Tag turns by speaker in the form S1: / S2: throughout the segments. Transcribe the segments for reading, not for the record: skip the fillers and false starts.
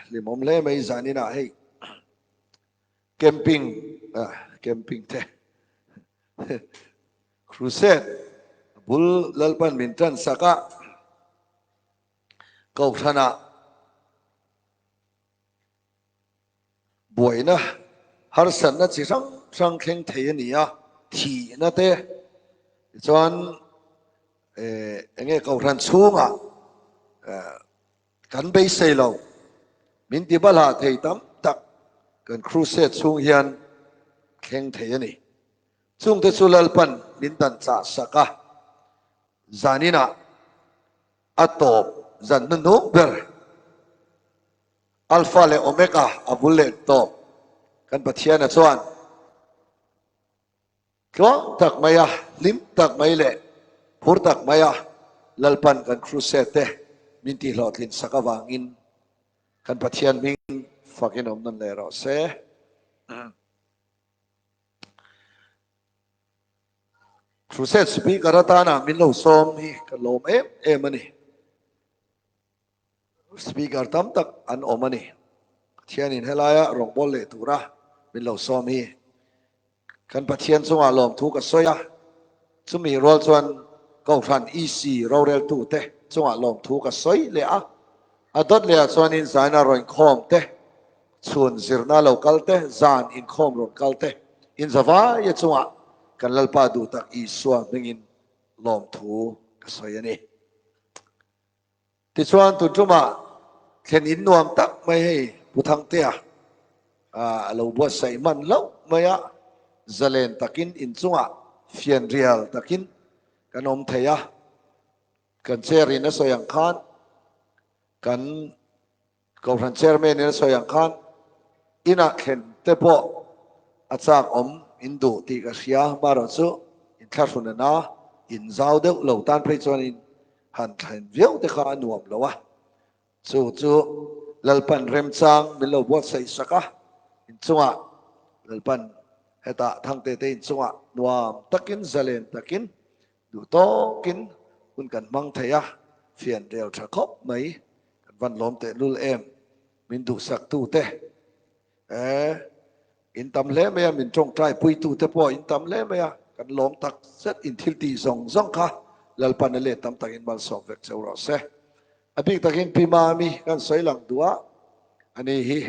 S1: Hlimawm hle mai zaninah hei camping camping te crusade bul Lalpan min tan sak a Kohhranah buaina harsatna chi hrang hrang thleng thei a ni a, thihna te tichuan eng nge Kohhran chhungah kan beisei lo min ti balh ah thei tam tak kan crusade chhung hian thleng thei a ni. Chungte chu Lalpan min dan chah sak a, zaninah a tawp zan hnuhnung ber Alpha leh Omega a bul leh tawp kan Pathiana chuan tluang tak maia hlim tak mai leh phur tak maia Lalpan kan crusade te min tihhlawhtlin sak avangin kan Pathian hming fakin awm nawn leh rawh se. Crusade speaker atana min lo sawm hi ka lawm em em a ni. Speaker tam tak an awm a ni. Pathianin helaia rawngbâwl leh tura min lo sawm hi kan Pathian chungah lawmthu ka sawi a. Chumi rual chuan Kohhran EC roreltute chungah lawmthu ka sawi leh a. A dawt lehah chuanin zaina rawn khawm te, chhun zirna lo kal te, zan inkhawm rawn kal te, inzavaia chungah kan Lalpa duh tak Isua hmingin lawmthu ka sawi a ni. Tichuan tun tumah thlen in nuam tak mai hei Pu Thangtea a lo buatsaih hman hlauh mai a, zalen takin inchungah fianrial takin kan awm thei a, kan chair in a sawi ang khan kan Kohhran chairman in a sawi ang khan inah thlen te pawh a chak awm in duh tih ka hria, marawh chu in thlahrun a na, in zau deuh lo tan phei chuan in han thlen viau te kha a nuam lo a, chu chu Lalpan remchang min lo buatsaih sak a, inchungah Lalpan hetah Thangte te inchungah nuam takin zalen takin Duh tawkin hun kan hmang thei a, fian rel tha khawp mai, kan van lawm teh lul em, min duhsak tu te eh in tam hle mai a, min tawngtai pui tu te pawh in tam hle mai a, kan lawm tak zet in thil tih zawng zawng kha Lalpan a let tam takin malsawm vek cheu rawh se. A bik takin Pi Mami kan sawi lang duh a, ani hi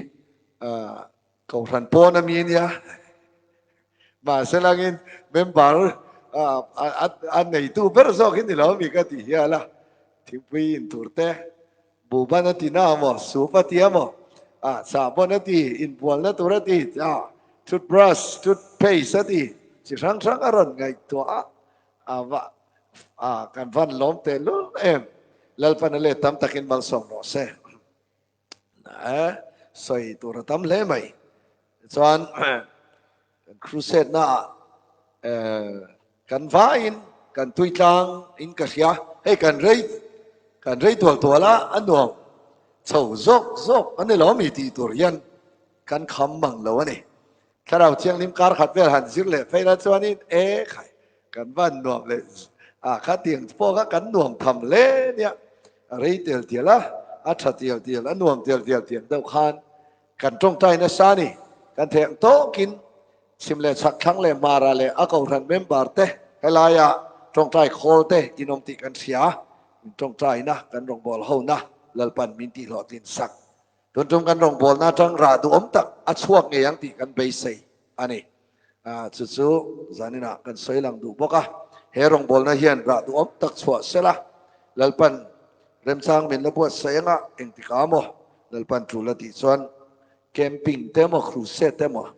S1: Kohhran pawn a mi ania, mahse langin member a neitu ber zawk hi ni lo mi ka ti hial a, thingpui in tur te, buhban a ti na maw, soup a ti a maw, sahbawn a ti, inbualna tur a ti, toothbrush, toothpaste a ti, chi hrang hrang a rawn ngaihtuah a, a kan van lawm tehlul em, Lalpan a let tam takin malsawm rawh se. Sawi tur a tam hle mai. Chuan kan crusade na ah kan vaiin kan tui tlang in ka hria. Hei kan rei kan rei tual tual a, a nuam chho zawk zawk a ni lo mi tih tur hian kan kham mang lo a ni. Thlarau Thianghlim kar khat vel han zir leh phei la chuanin e khai kan van nuam leh a kha tiang pawh kha kan nuam tham hle nia a rei tel tial a a tha tial tial a nuam tial tial tiang deuh khan kan tawngtai nasa a ni kan theih ang tawkin chhim leh chhak thlang leh hmara leh a kohhran member te helaia tawngtai khawl te in awm tih kan hria min tawngtaina kan rawngbâwl hona Lalpan min tihhlawhtlin sak Tun tum kan rawngbawlna atang rah duhawm tak a chhuak ngei ang tih kan beisei a ni. Chu chu zaninah kan sawi lang duh bawk a. He rawngbawlna hian rah duhawm tak chhuah sela, Lalpan remchang min la buatsaih anga engtikah maw Lalpan tul a tih chuan camping te emaw crusade te emaw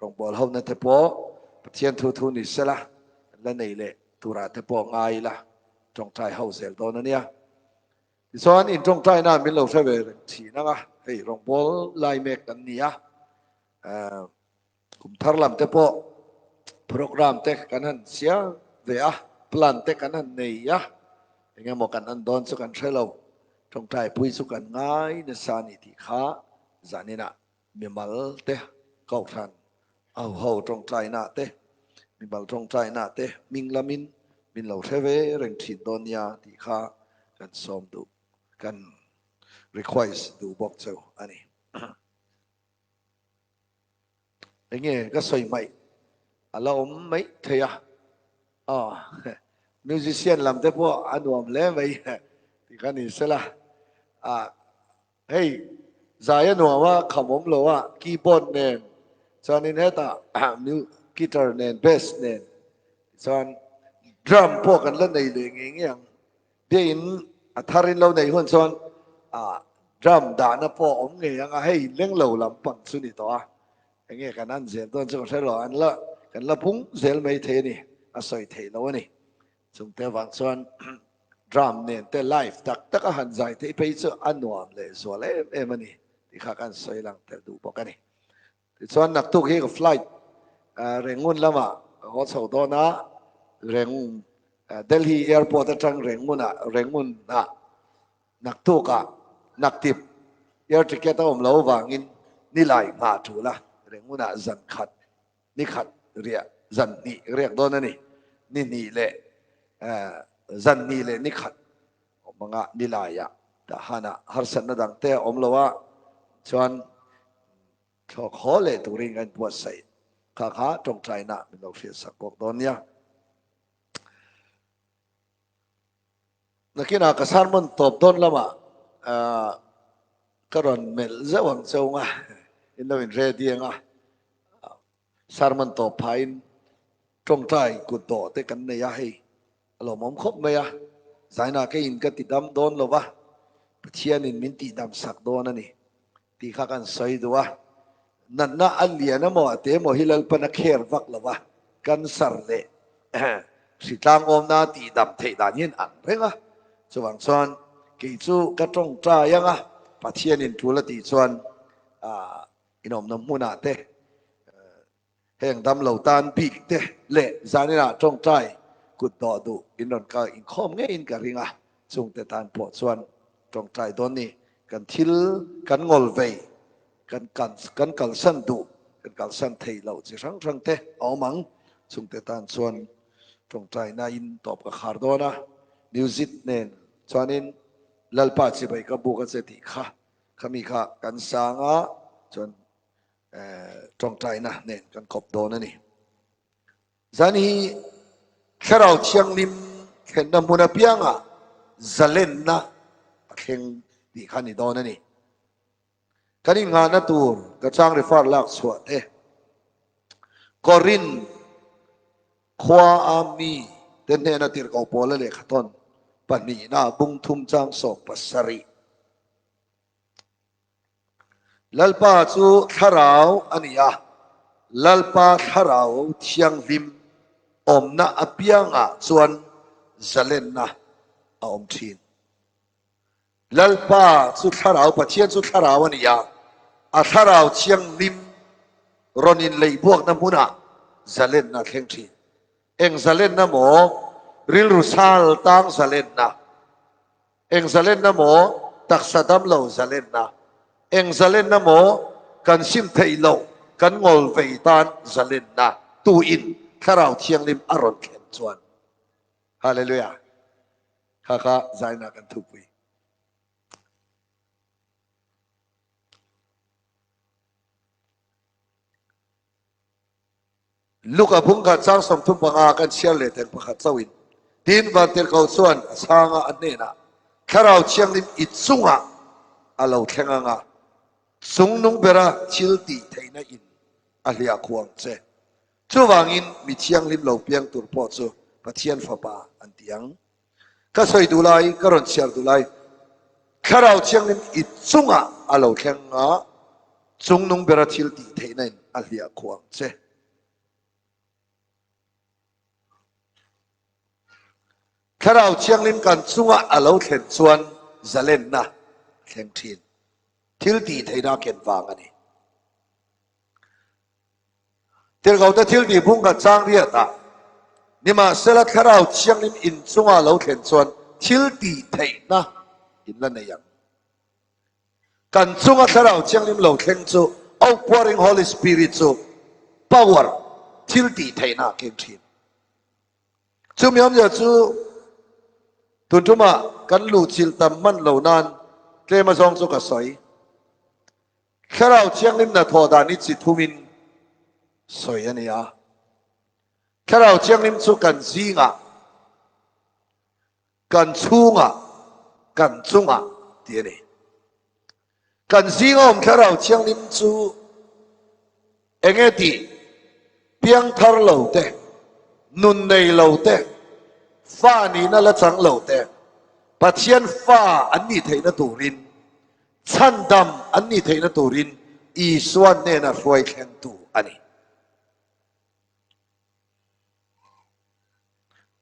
S1: rawngbâwl hona te pawh Pathian thu thu ni sela kan la nei leh turah te pawh ngai ila tawngtai ho zel dawn a nia. Tichuan in tawngtaina min lo hre ve reng thin ang a, hei rawngbâwl lai mek kan ni a, kum thar lam te pawh program te kan han siam ve a, plan te kan han nei a, eng emaw kan han dawn chu kan hre lo, tawngtaipui chu kan ngai nasa a ni tih kha zaninah mimal te kohhran au ho tawngtaina te, mimal tawngtaina te hming lamin min lo hre ve reng thin dawn nia tih kha kan sawm duh kan request duh bawk cheu a ni. Enge ka sawi hmaih a la awm mai thei a, aw musician lam te pawh a nuam hle mai tih kha ni sela, ah hei zai a nuam a kham awm lo a keyboard nen chuanin hetah guitar nen bass nen tichuan drum pawh kan la nei leh ngei ngei ang. Biain a thar in lo neih hun chuan drum dahna pawh awm ngei ang a, hei leng lo lampang chu ni tawh a, enge kan an zel dawn chu ka hre lo, an la kan la pung zel mai thei a ni, a sawi theih loh a ni. Chungte avang chuan drum nen te live tak tak a han zai theih phei chu a nuam leh zual em em a ni tih kha kan sawi lang tel duh bawk a ni. Tichuan naktuk hi ka flight Rangoon lamah ka haw chho dawn a, Reng Delhi airport atang Rangoon ah Rangoon ah naktuk ah naktip air ticket a awm lo avangin nilai nghah tul a, Rangoon ah zan khat ni khat riah zan hnih riak dawn a ni, ni hnih leh zan hnih leh ni khat awm anga nilai ah Tahan ah harsatna dang te a awm lo a chuan Thlawk haw leh turin kan buatsaih kha kha tawngtaina min lo hriatsak bawk dawn nia. Nakinah ka sermon tawp dawn lamah ka rawn melh zeuh ang cheu nga, in lo in ready anga sermon tawp phahin tawngtai kut dawh te kan nei a hei. A lawmawm khawp mai a, Zaina keiin ka ti dam dawn lo va, Pathianin min tihdam sak dawn a ni tih kha kan sawi duh a. Natna a lian emaw a te emaw hi Lalpan a kher vak lo va, cancer leh hritlang awmna tihdam theih dan hian ang reng a. Chuvang chuan kei chu ka tawngtai ang a, Pathianin tul a tih chuan inawmna hmunah te Heng damlo tan bik te leh zaninah tawngtai kut dawh duh in rawn kal inkhawm ngeiin ka ring a, chungte tan pawh chuan tawngtai dawn ni. Kan thil kan ngawl vei, kan kan kalsan duh, kan kalsan thei loh chi hrang hrang te a awm ang. Chungte tan chuan tawngtaina in tawp ka khar dawn a, music nen chuanin Lalpa chibai ka buk a che tih kha khami kha kan sang a, chuan tawngtaina nen kan kawp dawn a ni. Zan hi Thlarau Thianghlim thlenna hmun apiangah zalenna a thleng tih kha ni dawn a ni. Kan innghahna tur ka chang refer lak chhuah te Korin khua a mi te hnena tirhkoh Paula lehkhathawn pahnihna bungthum chang 17. Lalpa chu thlarau a ni a, Lalpa thlarau thianghlim awmna apiangah chuan zalenna a awm thin. Lalpa chu thlarau, Pathian chu thlarau a ni a, a thlarau thianghlim rawn inleihbuakna hmunah zalenna a thleng thin. Eng zalenna maw? Rilru sal tang zalenna. Eng zalenna maw? Taksa damlo zalenna. Eng zalenna maw? Kan sim theih loh, kan ngawl vei tan zalenna. Tuin Thlarau Thianghlim a rawn thlen chuan. Hallelujah. Kha kha zaina kan thupui. Luka bungkhat chang 35 kan chhiar leh tel pakhat chauhin, Tin, Vantirhkoh chuan a chhang a, a hnenah, Thlarau Thianghlim i chungah a lo thleng ang a, chungnung bera thil tih theihna in a hliah khuh ang che. Chuvangin mi thianghlim lo piang tur pawh chu Pathian Fapa an ti ang. Ka sawi duh lai, ka rawn chhiar duh lai, Thlarau Thianghlim i chungah a lo thleng a, chungnung bera thil tih theihna in a hliah khuh ang che. Thlarau Thianghlim kan chungah a lo thlen chuan zalenna a thleng thin. Thil tih theihna a ken vang a ni. Tirhkohte thil tih bung khat chang riat ah, nimahsela Thlarau Thianghlim in chunga lo thlen chuan thil tih theihna in la nei ang. Kan chunga Thlarau Thianghlim lo thleng chu Outpouring Holy Spirit chu power, thil tih theihna a keng thin. Chumi awmzia chu tun tumah kan luhchilh tam hman lo nan. Tlem azawng chu ka sawi. Thlarau Thianghlim hnathawh dan hi chi thumin sawi a ni a. Thlarau Thianghlim chu kan zingah, kan chhungah, kan chungah tih a ni. Kan zinga awm Thlarau Thianghlim chu enge tih? Piangthar lo te, nun nei lo te, fa nihna la chang lo te, Pathian fa an nih theihna turin, chhandam an nih theihna turin Isua hnena hruai thlengtu a ni.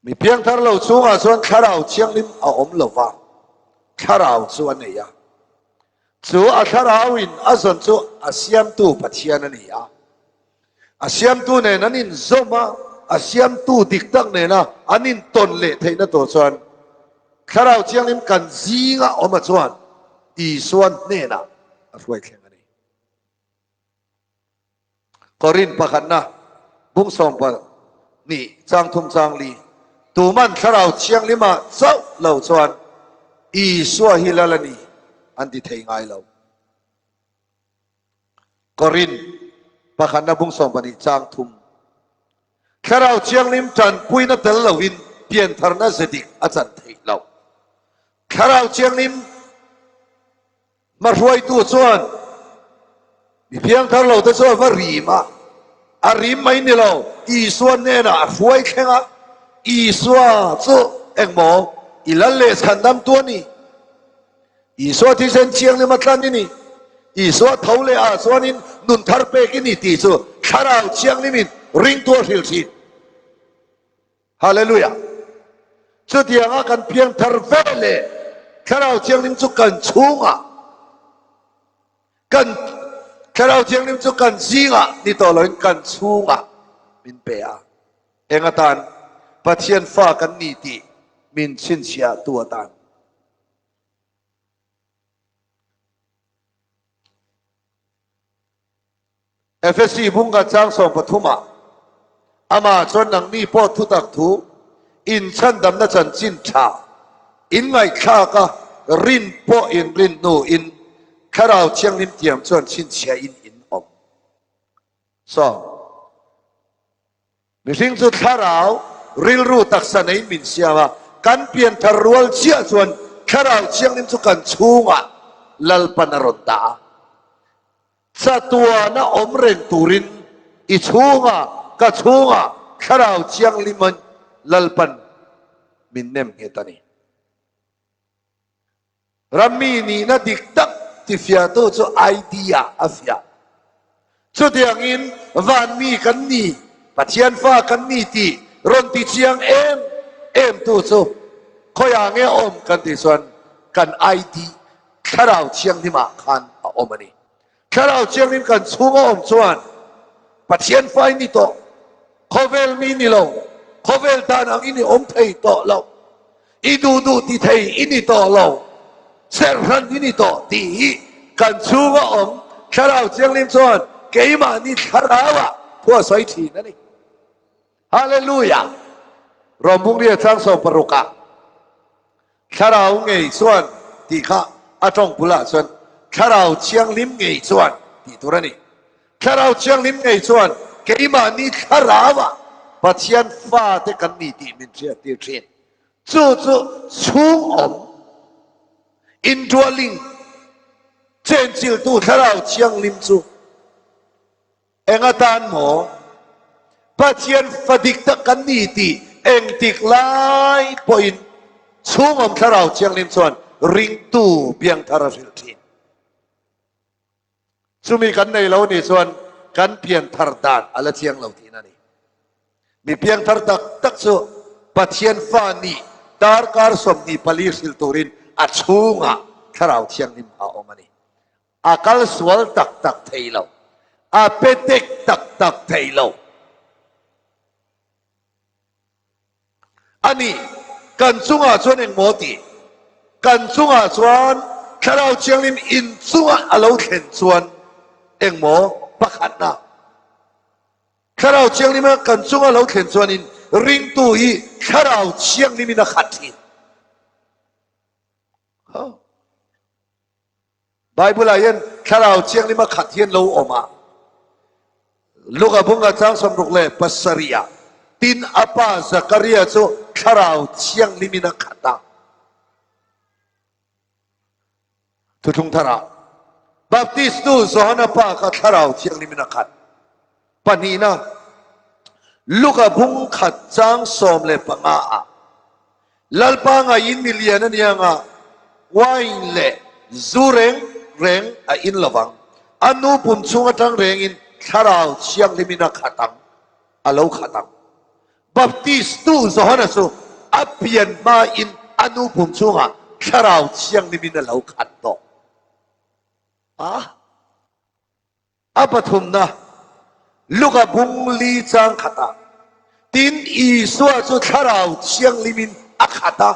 S1: Mi piangthar lo chungah chuan Thlarau Thianghlim a awm lo va, Thlarau chu a nei a. Chu a Thlarauin a zawn chu a siamtu Pathian a ni a. A siamtu nen an inzawm a, a siamtu dik tak nena an intawn leh theihna tur chuan Thlarau Thianghlim kan zinga awma chuan Isua hnenah a hruai thleng a ni. Korin pakhatna bung 12 chang thum chang li, Tuman Thlarau Thianghlimah chauh lo chuan Isua hi lal a ni an ti thei ngai lo. Korin pakhatna bung 12 chang thum, Thlarau Thianghlim tanpuina tel loin piantharna ze dik a chan theih loh. Thlarau Thianghlim Hmahruaitu chuan mi piangthar lo te chu a va rim a, a rim mai ni lo, Isua hnenah a hruai thleng a, Isua chu engmaw i lal leh chhandamtu a ni, Isua thisen thianghlim a tlan i ni, Isua tho leh ah chuanin nun thar pek i ni tih chu Thlarau Thianghlimin ringtu a hrilh thin. Hallelujah! Chutianga kan piang thar ve leh Thlarau Thianghlim chu kan chhungah, kan Thlarau Thianghlim chu kan zingah ni tawh loin kan chhungah min pe a. Eng atan? Pathian fa kan ni tih min chhinchhiahtu atan. Efesi bunga chang 13 ah amah chuan nangni pawh thutak thu inchhandamna chanchin tha in ngaihthlak a, rin pawh in rin hnuin Thlarau Thianghlim tiam chuan chhinchhiah in in awm. Sawm. Mihring chu thlarau, rilru, taksa neiin min siam a, kan pianthar rual chiah chuan Thlarau Thianghlim chu kan chhungah Lalpan a rawn dah a. Chatuana awm reng turin i chhungah, ka chhungah Thlarau Thianghlimin Lalpan min nem nghet a ni. Rammi nihna dik tak tifiahtu chu ID ah a fiah. Chutiangin vanmi kan ni, Pathian fa kan ni tih rawn ti chiang em em tu chu khawiah nge awm kan tih chuan kan ID Thlarau Thianghlim ah khan a awm a ni. Thlarau Thianghlim kan chhung a awm chuan Pathian fa i ni tawh, khawvel mi ni lo, khawvel dan ang i ni awm thei tawh lo, i duh duh ti thei i ni tawh lo, serhran i ni tawh tih hi kan chhung a awm Thlarau Thianghlim chuan keimahni thlarauah thu a sawi thin a ni. Hallelujah! Rawmbungria chang 16 ah Thlarau ngei chuan tih kha a tawng bulah chuan Thlarau Thianghlim ngei chuan tih tur a ni. Thlarau Thianghlim ngei chuan keimahni thlarauah Pathian fate kan ni tih min hriattir thin. Chu chu chhung awm, indwelling, chenchiltu Thlarau Thianghlim chu Eng atan maw? Pathian fa dik tak kan ni tih engtik lai pawhin chhungawm Thlarau Thianghlim chuan ringtu piangthar a hrilh thin. Chumi kan nei lo nih chuan kan pianthar dan a la chiang lo tihna a ni. Mi piangthar tak tak chu Pathian fa nih darkar 24 hrilh turin a chhungah Thlarau Thianghlim a awm a ni. A kal sual tak tak thei lo. A pe tek tak tak thei lo. A ni, kan chungah chuan engmaw tih? Kan chungah chuan Thlarau Thianghlim in chunga a lo thlen chuan engmaw pakhatna? Thlarau Thianghlima kan chunga lo thlen chuanin ringtu hi Thlarau Thianghlimin a khat thin. Bible-ah hian Thlarau Thianghlim a khat hian lo awm a. Luka bunga chang 67 ah tin a pa Zakaria chu Thlarau Thianghlimin a khat a. Thuthlung tharah Baptistu Johana pa kha Thlarau Thianghlimin a khat. Pahnihna, Luka bung khat chang 15 ah Lalpa ngaiin mi lian a nia nga wine leh zu reng reng a in lovang. A nu pum chhung atang rengin Thlarau Thianghlimin a khat ang, a lo khat ang. Baptistu Johana chu a pian hmain a nu pum chhungah Thlarau Thianghlimin a lo khat tawh a. A pathumna, Luka bung li chang khatah, Tin, Isua chu Thlarau Thianghlimin a khat a.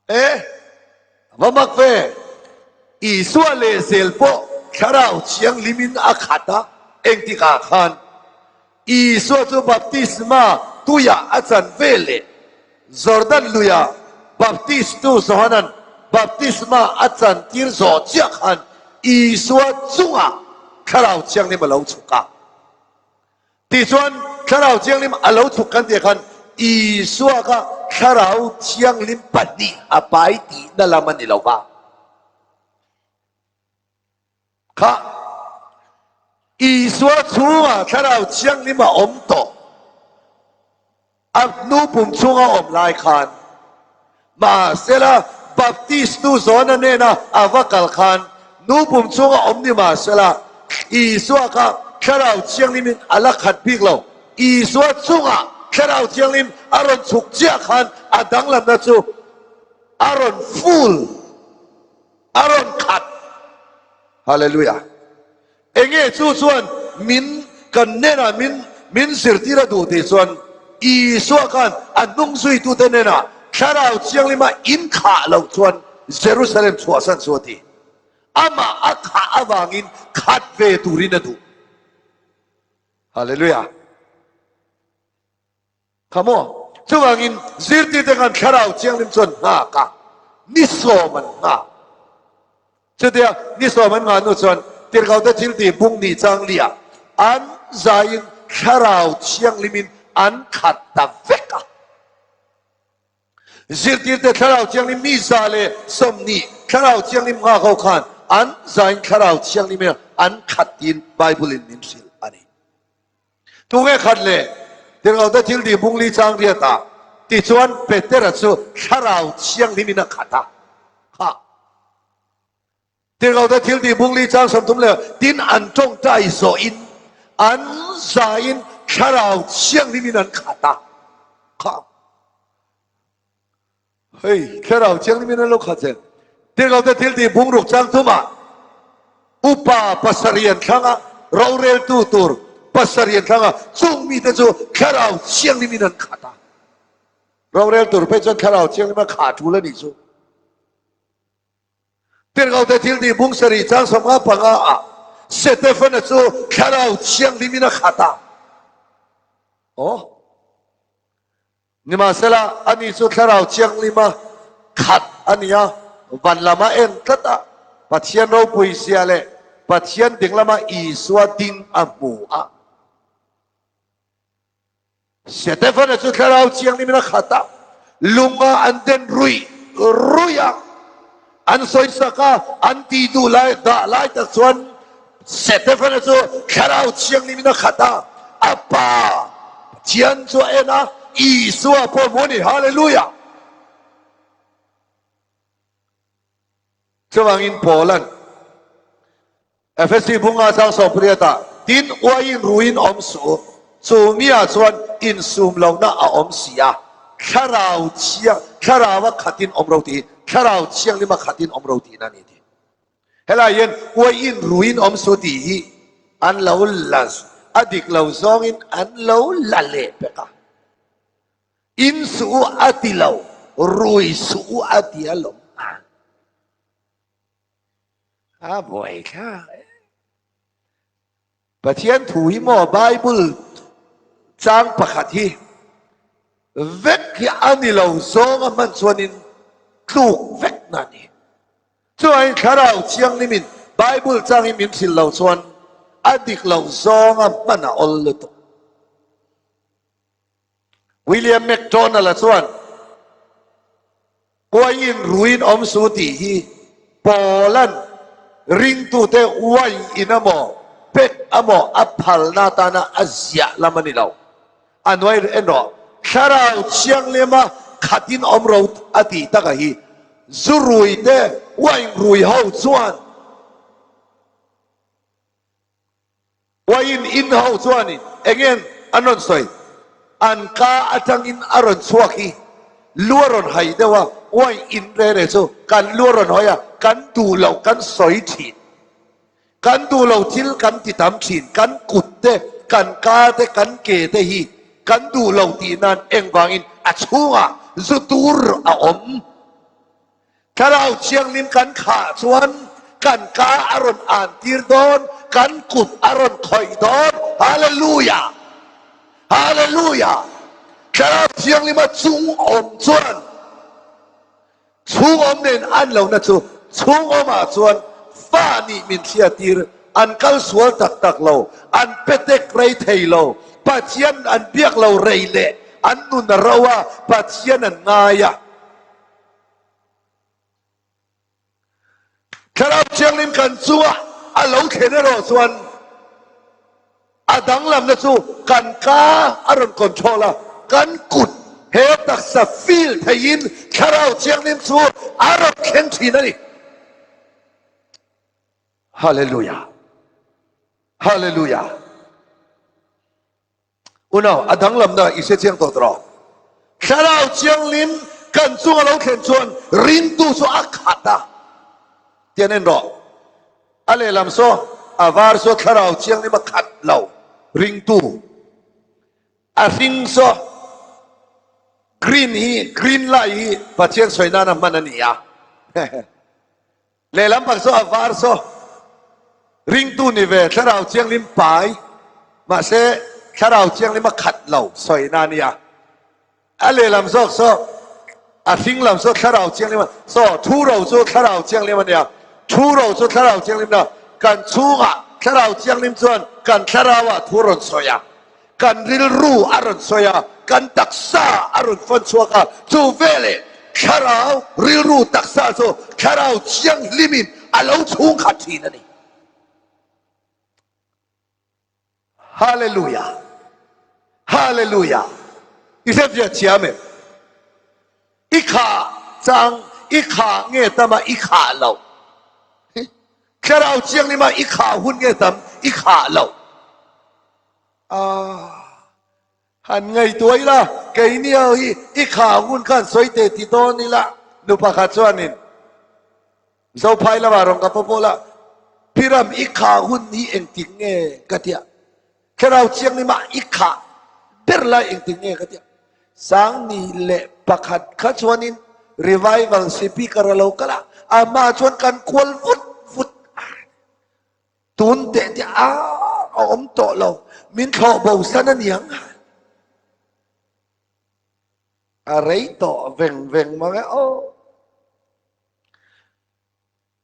S1: E, a va mak ve! Isua lehzel pawh Thlarau Thianghlimin a khat a, engtikah khan Isua chu baptisma tuiah a chan ve leh Jordan luiah Baptistu Johanan baptisma a chantir zawh chiah khan Isua chungah Thlarau Thianghlim a lo chhuk a. Tichuan Thlarau Thianghlim a lo chhuk kan tih khan Isua kha Thlarau Thianghlim pahnih a pai tihna lam a ni lo va. Kha Isua chhungah Thlarau Thianghlim a awm tawh. A hnu pum chhunga awm lai khan mahsela Baptistu Johana nena a va kal khan nu pum chhunga awm ni mahsela Isua kha Thlarau Thianghlimin a la khat bik lo. Isua chungah Thlarau Thianghlim a rawn chhuk chiah khan a danglamna chu a rawn full. A rawn khat. Hallelujah. Enge chu chuan min kan hnenah min min zirtir a duh tih chuan Isua khan a hnungzuitute hnenah Thlarau Thianghlima in khah loh chuan Jerusalem chhuahsan chu a ti. Amah a khah avangin khat ve turin a duh. Hallelujah. Kha maw? Chuvangin zirtirte khan Thlarau Thianghlim chuan nghak a, ni sawm an nghak. Chutia ni sawm an nghah hnu chuan Tirhkohte thiltih bung ni chang liah an zaiin Thlarau Thianghlimin an khat ta vek a. Zirtirte Thlarau Thianghlim mi 120 Thlarau Thianghlim nghak ho khan an zaiin Thlarau Thianghlimin an khat tiin Bible-in min hrilh a ni. Tunge khat le Tirhkohte thil tih bung li chang riat ah tichuan Petera chu Thlarau Thianghlim in a khat a, kha Tirhkohte thil tih bung li chang 30 leh tin an tawngtai zawh in an za in Thlarau Thianghlim in an khat a, kha. Hei, Thlarau Thianghlim in an lo khat zel. Tirhkohte thil tih bung ruk chang thumah upa pasarih an thlang a, roreltu tur pasarih an thlang a, chung mite chu Thlarau Thianghlim in an khat a. Rorel tur phei chuan Thlarau Thianghlim a khah tul a nih chu. Tirhkohte thil tih bung sarih chang 55 ah Setefana chu Thlarau Thianghlim in a khat a. Aw. Nimahsela, ani chu Thlarau Thianghlima khat a ni a, van lama en tlat a, Pathian ropui zia leh Pathian ding lama Isua ding a hmu a. Setefana chu Thlarau Thianghlimin a khat a, lunga an den ruih ruih a, an sawisak a, an tih duh lai dah lai tak chuan Setefana chu Thlarau Thianghlimin a khat a, a Pa Pathian chu a en a, Isua pawh hmu a ni. Hallelujah! Chuvangin Paula'n Efesi bunga chang 18 ah, Tin, uaiin ruiin awm suh u, chu miah chuan insum lohna a awm si a, Thlarau Thiang, Thlarau a khatin awm ro tih hi Thlarau Thianghlim a khatin awm ro tihna a ni tih. Helai hian uaiin ruiin awm suh tih hi an lo la, a dik lo zawngin an lo la leh pek a. In suh u a ti lo, rui suh u a ti alawm. A buai thlak e. Pathian thu hi maw Bible chang pakhat hi vek hi a ni lo zawng a hman chuanin tluk vek na a ni. Chuai Thlarau Thianghlimin Bible changin min hrilh loh chuan a dik loh zawnga hman a awl lutuk. William MacDonald-a chuan, Uaiin ruin awm su tih hi Paula'n ringtute uaiin amaw, pek amaw a phalna atana a ziah lam a ni lo. A hnuai en rawh, Thlarau Thianghlima khatin awm ro a tih taka hi zu ruite uain rui ho chuan Uaiin in ho chuanin engeng an rawn sawi? An ka atangin a rawn chhuak hi lu a rawn hai deuh a, uain in re re chu kan lu a rawn hawi a, kan duh loh kan sawi thin. Kan duh lo thil kan ti tam thin, kan kut te, kan ka te, kan ke te hi kan duh lo tih nan engvangin a chhungah zu tur a awm. Thlarau Thianghlim kan khah chuan kan ka a rawn an tir dawn, kan kut a rawn khawih dawn. Hallelujah! Hallelujah! Thlarau Thianghlima chung awm chuan Chhungawm nen an lohna chu chhungawmah chuan fa nih min hriattir, an kal sual tak tak lo, an petek rei thei lo, Pathian an biak lo rei leh an nun a ro a, Pathian an ngai a. Thlarau Thianghlim kan chunga a lo thlen erawh chuan a danglamna chu kan ka a rawn control a, kan kut he taksa feel theihin Thlarau Thianghlim chu a rawn thleng thin a ni. Hallelujah! Hallelujah! Unau, a danglamna i hre chiang tawh tawh. Thlarau Thianghlim kan chung a lo thlen chuan ringtu chu a khat a. Tian en rawh. A lehlam saw, a var saw Thlarau Thianghlim a khat lo, ringtu. A hring saw, green hi, green lai hi Pathian sawi nana hman a ni a. Lehlam pak saw a var saw ringtu ni ve Thlarau Thianghlim pai mahse Thlarau Thianghlim a khat lo sawina a nia. A lehlam zawk saw a hring lam saw Thlarau Thianghlim a saw thu ro chu Thlarau Thianghlim a nia. Thu ro chu Thlarau Thianghlim na kan chhungah Thlarau Thianghlim chuan kan thlarauah thu rawn sawi a. Kan rilru a rawn sawi a, kan taksa a rawn fan chhuak a, chu veleh thlarau rilru taksa chu thlarau thianghlimin a lo chhung khat thin a ni. Hallelujah! Hallelujah! I hre thiam em? I khah chang, i khah nge tam a, i khah loh. Thlarau thianghlima i khah hun nge tam, i khah loh. A han ngaihtuah ila, keini ho hi i khah hun khan sawi teh ti dawn ila, nu pakhat chuanin Zophai lamah rawn ka pawh pawh la, Piram i khah hun hi engtik nge ka tia, Thlarau Thianghlimah i khah ber lai engtik nge ka tia, Sangni leh pakhat kha chuanin Revival Speaker a lo kal a, amah chuan kan kual vut vut a. Tun teh te a a awm tawh lo, min thlawh bo san a niang. A rei tawh veng veng mang e aw.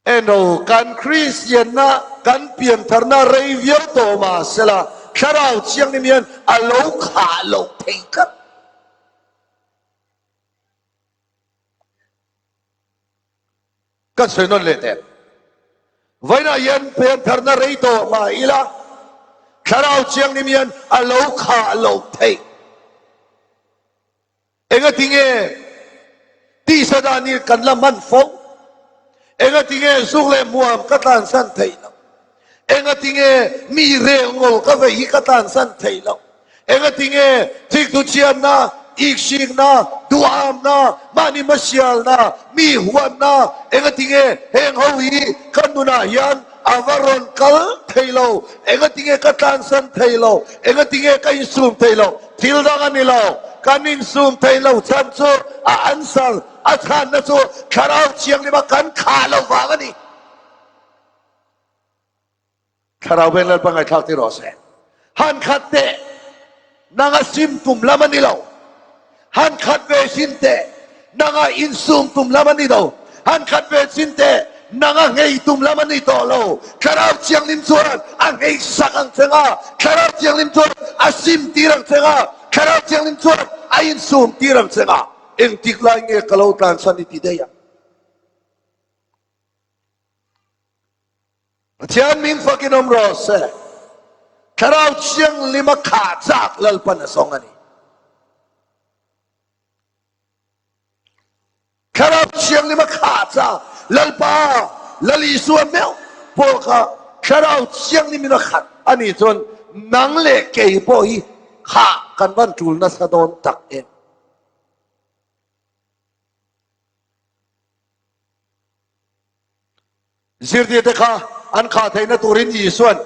S1: Eno, kan Kristianna, kan piantharna rei viau tawh mah sela, Thlarau Thianghlim hian a lo khah loh thei tlat. Kan sawi nawn leh teh. Vawiinah hian piantharna rei tawh mah ila, Thlarau Thianghlim hian a lo khah loh theih. Engati nge tisa dan hi kan la hman fo? Engati nge zuk leh hmuam ka tlansan theih loh? Engati nge mi rel ngawl ka vei hi ka tlansan theih loh? Engati nge thiktu chhiatna, iksikna, duhamna, mahni hmasialna, mi huatna, engati nge heng ho hi ka nunah hian a va rawn kal thei lo? Engati nge ka tlansan thei lo? Engati nge ka insum thei lo? Thil dang a ni lo. Kan insum thei lo chhan chu a answer, a chhanna chu Thlarau Thianghlima kan khah lo vang a ni. Thlarau veng Lalpa ngaihthlak ti rawh se. Han khat teh, nanga sim tum lam a ni lo. Han khat ve sin teh, nanga insum tum lam a ni lo. Han khat ve sin teh, Nang a nghei tum lam a ni tawh lo. Thlarau Thianghlim chuan a nghei sak ang che nga, Thlarau Thianghlim chuan a sim tir ang che nga, Thlarau Thianghlim chuan a insum tir ang che nga. Engtik lai nge ka lo tlansan i ti daih ang? Pathian min fakin awm rawh se. Thlarau Thianghlim a khah chak Lalpan a zawng a ni. Thlarau Thianghlim a khah chak Lalpa Lal Isua meuh pawh kha Thlarau Thianghlim in a khat a nih chuan nang leh kei pawh hi khah kan van tul nasa dawn tak em. Zirtirte kha an khah theihna turin Isua'n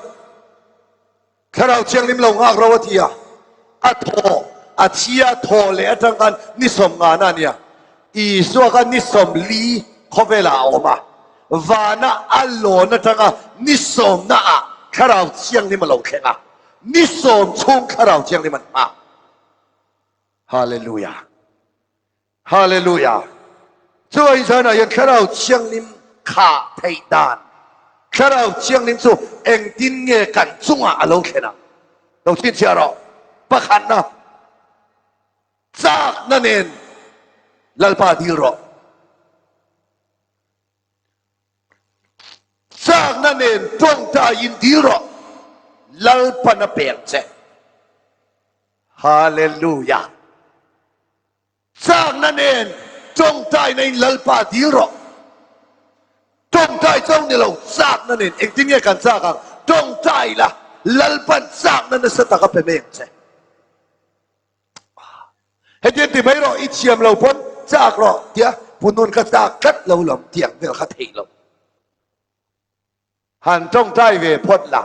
S1: Thlarau Thianghlim lo nghak ro a ti a, a thaw a thi a, thaw leh atang khan ni sawmngana a nia. Isua kha ni sawmli khawvelah a awm a, vana a lawn atanga ni sawmnaah Thlarau Thianghlim a lo thleng a, ni sawm chhung Thlarau Thianghlim an nghak. Hallelujah! Hallelujah! Chuvangin zanah hian Thlarau Thianghlim khah theih dan, Thlarau Thianghlim chu engtin nge kan chungah a lo thlen ang? Lo chhinchhiah rawh. Pakhatna, chakna nen Lalpa dil rawh. Chakna nen tawngtaiin dil rawh, Lalpan a pek che. Hallelujah! Chakna nen tawngtaina in Lalpa dil rawh. Tawngtai chauh ni lo, chakna nen engtin nge kan chak ang? Tawngtai la, Lalpan chakna nasa tak a pe mai ang che. Hetiang ti mai rawh, i thiam lo pawn chak rawh tia Punun ka chak tlat lo lam tiang vel kha theih lo. Han tawngtai ve phawt la.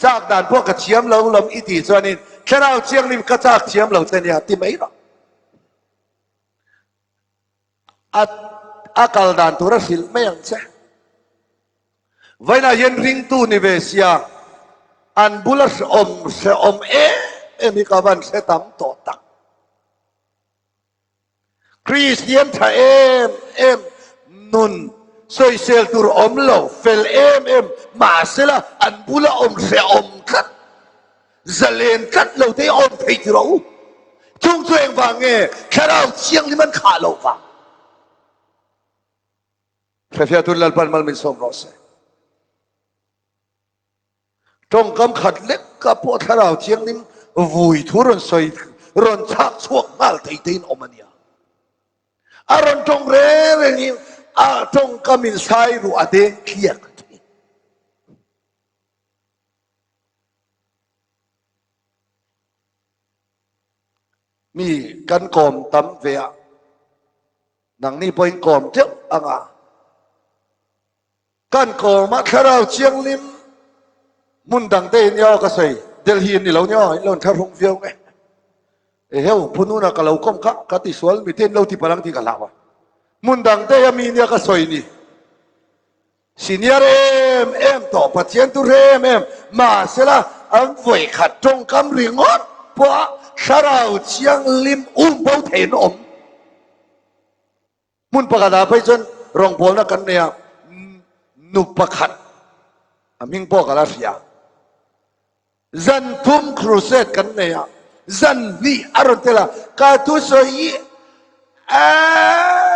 S1: Chak dan pawh ka thiam lo lam i tih chuanin Thlarau Thianghlim ka chak thiam lo che nia ti mai rawh. A a kal dan tur a hrilh mai ang che. Vawiinah hian ringtu ni ve sia an bula hrehawm hrehawm em em hi ka van hre tam tawh tak. Kristian tha em em nun sawisel tur awm lo, fel em em mahsela an bula awm hrehawm tlat, zalen tlat lo te hi awm thei ti rawh u. Chung chu engvang nge Thlarau Thianghlim an khah loh vang? Hrefiatun Lalpan mal min sawm rawh se. Tawngkam khat lek ka pawh Thlarau Thianghlim vui thu rawn sawi rawn chhak chhuak nghal thei te in awm a nia. A rawn tawng reng reng hi a tawngkam in sai ruh a deng tliak a ti. Mi kan kawm tam ve a, nangni pawhin kawm teuh anga. Kan kawmah Thlarau Thianghlim hmun dang te in nia ka sawi, Delhi in ni lo nia, in lo inthlahrung viau nge. Eheu, Phununa ka lo kawm kha, ka ti sual mi te in lo ti palh ang tih ka hlau a. Hmun dang te a mi nia ka sawi ni. Senior em em tawh, Pathian tur em em, mahsela an vawikhat tawngkam ringawt pawha Thlarau Thianghlim um bo thei an awm. Hmun pakhatah phei chuan rawngbawlna kan nei a, nu pakhat a hming pawh ka la hria. Zan thum crusade kan nei a, zan hnih a rawn tel a, ka thusawi hi eeii.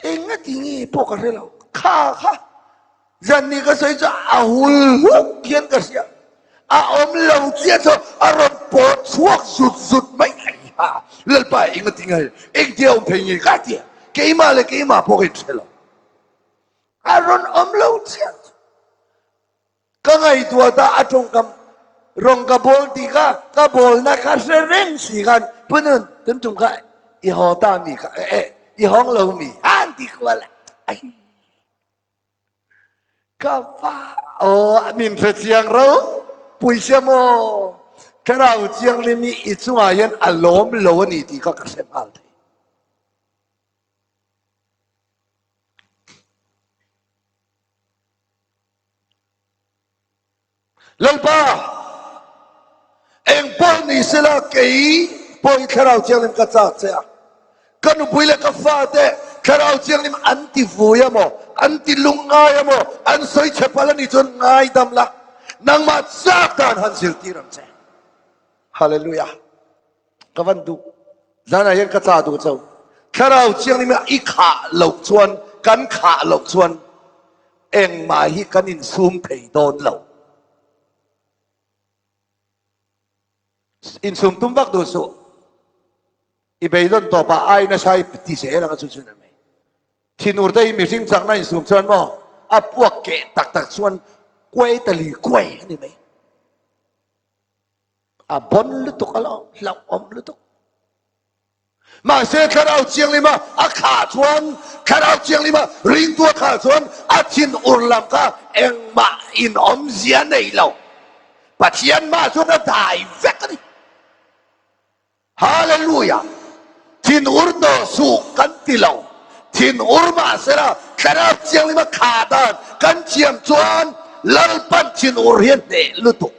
S1: Eng a ti nge pawh ka hre lo. Kha kha zan ni ka sawi chu a hul hluk hian ka hria. A awm lo chiah chu a rawn pawt chhuak zut zut mai mai a. Lalpa eng a ti nge? Engtia awm thei nge ka ti a. Keimah leh keimah pawh ka inhre lo. A rawn awm lo chiah chu. Ka ngaihtuah ta a tawngkam rawng ka bawl tih kha ka bawlna kha hre reng si khan Punun tun tum kha i haw ta mi kha eh i hawng lo mi han ti kual a ai ka va aw min hre chiang ro pui sia maw thlarau thianghlim hi i chungah hian a lawm lo a ni tih kha ka hre nghal thei. Lalpa, eng pawh ni sela kei pawh i Thlarau Thianghlim ka chak che a. Ka nupui leh ka fate Thlarau Thianghlim an ti vui a maw, an ti lungngai a maw, an sawi chhe palh a nih chuan ngaidam la, nangmah chak dan han zirtir ang che. Hallelujah. Ka van duh. Zanah hian ka cha duh cho. Thlarau Thianghlim i khah loh chuan, kan khah loh chuan engmah hi kan insum thei dawn lo. Insum tum vak duh suh. I beidawn tawpah ai nasa i ti zel ang a chu chuan a mai. Thinur te hi mihring chakna insum chuan maw a puak keh tak tak chuan kuai ta li kuai a ni mai. A bon lutuk alawm, hlauhawm lutuk. Mahse Thlarau Thianghlima a khah chuan, Thlarau Thianghlima ringtu a khah chuan a thinur lam kha engmah in awmzia nei lo. Pathian mah chuan a dai vek a ni. Hallelujah! Thinur tawh suh kan ti lo. Thinur mahsela Thlarau Thianghlima khah dan kan thiam chuan Lalpan thinur hi a hneh lutuk.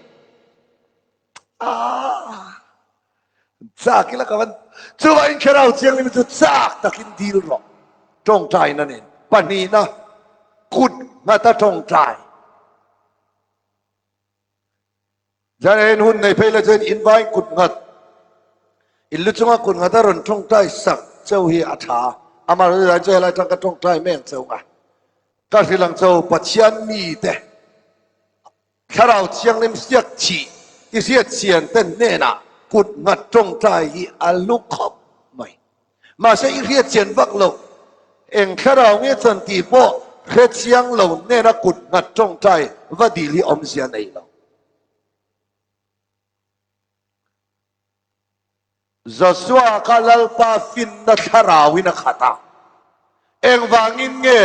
S1: Ah! Chak ila ka van chuvangin Thlarau Thianghlim chu chak takin dil rawh. Tawngtaina nen pahnihna kut nghata tawngtai. Zan hun nei phei la chuan in vain kut nghat in lu chunga kut nghata rawn tawngtai sak cheu hi a tha. Amaherawhchu zan chu helai tang ka tawngtai mai ang cheu nga. Ka hrilh ang cheu Pathian mite Thlarau Thianghlim hriat thih i hriat chian te hnenah kut nghat tawngtai hi a lu khawp mai. Mahse i hriat chian vak loh eng thlarau nge chan tih pawh hre chiang lo hnena kut nghat tawngtai va dil hi awmzia nei lo. Joshua kha Lalpa finna thlarauin a khat a. Engvangin nge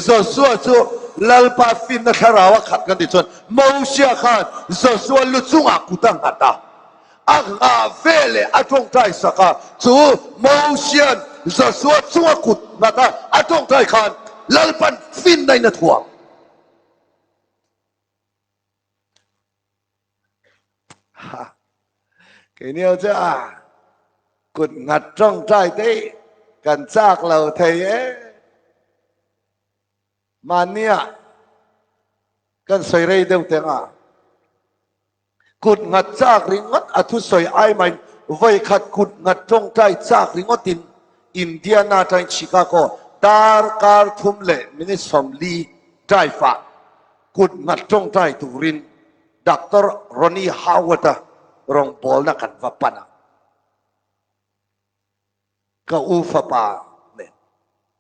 S1: Joshua chu Lalpa finna thlarau a khat kan tih chuan Mosia khan Joshua lu chungah kut a nghat a. A nghah veleh a tawngtai sak a. Chu Mosia'n Joshua chunga kut nghat a a tawngtai khan Lalpan finna in a thuam. Keini ho chu a kut nghat tawngtai te hi kan chak lo thei e. Mahnia kan sawi rei deuh teng a, kut nghat chak ringawt a thusawi ai main vawikhat kut nghat tawngtai chak ringawtin Indiana atangin Chicago darkar thum leh minute 40 drive ah Kut nghat tawngtai turin Doctor Ronnie Howard-a rawngbawlna kan va pan a. Ka u fapa nen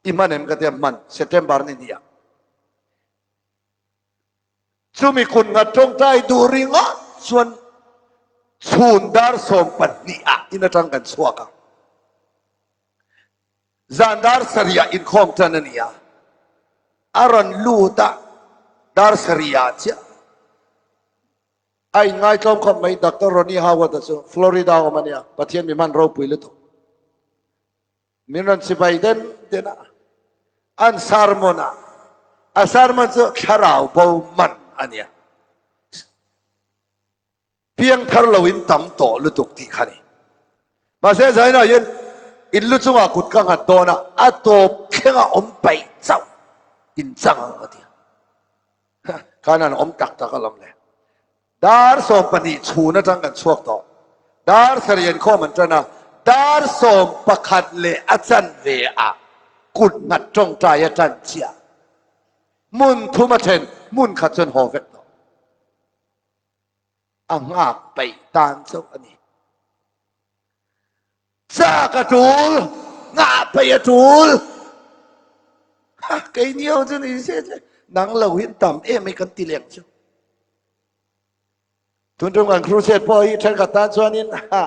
S1: i hman em ka tia hman September ni nia. Chumi kut nghat tawngtai duh ringawt chuan chhun dar 12 ah in atang kan chhuak a. Zan dar sarih ah inkhawm tan a ni a, a rawn lut a, dar sarih ah chiah a inngaitlawm khawp mai. Doctor Ronnie Howard-a chu Florida awm a nia, Pathian mi hman ropui lutuk. Min rawn chibai den den a, an sermon a, a sermon chu thlarau bo man a nia. Piangthar lo in tam tawh lutuk tih kha ni. Mahse Zaina hian in lu chungah kut ka nghat dawn a, a tawp thlengah awm paih chauh in chang ang a ti a. Khan an awm tak tak alawm le. Dar 12 chhun atang kan chhuak tawh. Dar sarih inkhawm an tan a, dar 11 leh a chanve ah kut nghat tawngtai a tan chiah. Hmun thum a then, hmun khat chuan haw vek tawh. A nghak peih tan chauh a ni. Chak a tul, nghah peih a tul. Ha, kei ni ho chu ni se che, nang lo hi tam em mai kan ti leng chu. Tun tum kan crusade pawh hi thenkhat tan chuanin ha,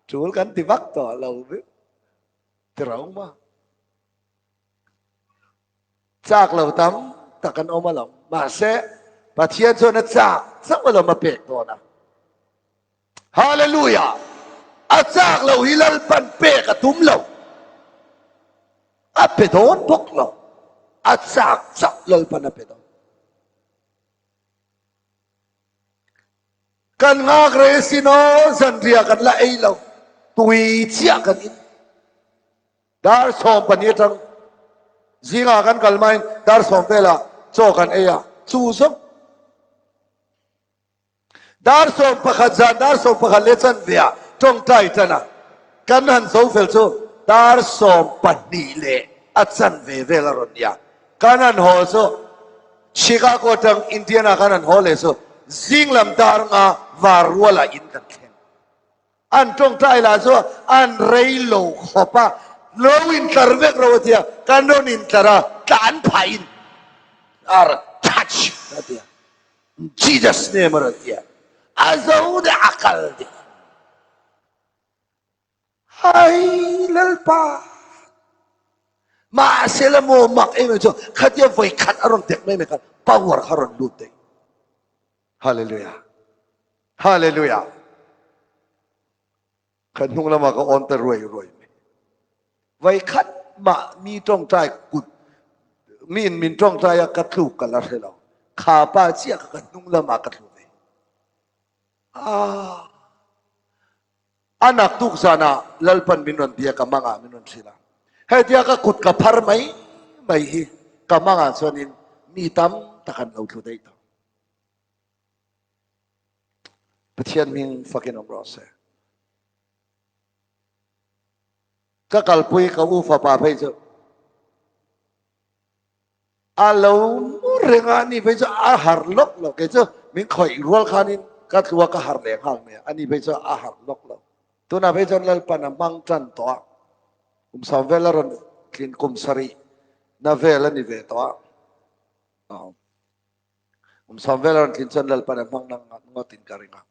S1: tul kan ti vak tawh lo ti rau ma. Chak lo tam tak an awm alawm. Mahse, Pathian chuan a chak chauh alawm a pek dawn a. Hallelujah! A chak lo hi Lalpan pek a tum lo. A pe dawn bawk lo. A chak chauh Lalpan a pe dawn. Kan nghak rei asin aw, zanriah kan la ei lo. Tui chiah kan in. Dar 12 atang zingah kan kal hmain dar sawm velah chaw kan ei a, chu zawng dar 11 zan dar 11 leh chanve ah tawngtai tan a, kan han zo fel chu dar 12 leh a chanve vel a rawn nia. Kan han haw chu Chicago atang Indiana kan han haw leh chu zing lam dar nga var rualah in kan thleng. An tawngtai lah chu an rei lo khawp a, lo intlar vek ro a tia, kan rawn intlar a, tlan phah in a rawn touch a tia, Jesus name a rawn tia, a zo deuh a kal deuh. Hai Lalpa! Mahse la maw mak em em chu khatia vawi khat a rawn dek mai mai khan power kha a rawn lut daih. Hallelujah. Hallelujah. Kan hnung lamah ka awn ta ruai ruai mai. Vai khat mah mi tawngtai kut mi in min tawngtai a ka tluk ka la hre lo. Kha pa chiah ka ka hnung lamah ka tlu ve. Ah. A naktuk zanah Lalpan min rawn bia ka mangah min rawn hrilh a. Hetia ka kut ka phar mai mai hi ka mangah chuanin mi tam tak an lo tlu daih tawh. Pathian hming fakin awm rawh se. Ka kalpui ka u fapa phei chu a lo mu reng a, ani phei chu a har lawk lo. Kei chu min khawih rual khanin ka tlu a, ka har leh nghal mai a, ani phei chu a har lawk lo. Tunah phei chuan Lalpan a hmang tan tawh a, kum sawm vel a rawn tlin kum sarih na vel a ni ve tawh a. Kum sawm vel a rawn tlin chuan Lalpan a hmang nang ngawtin ka ring a.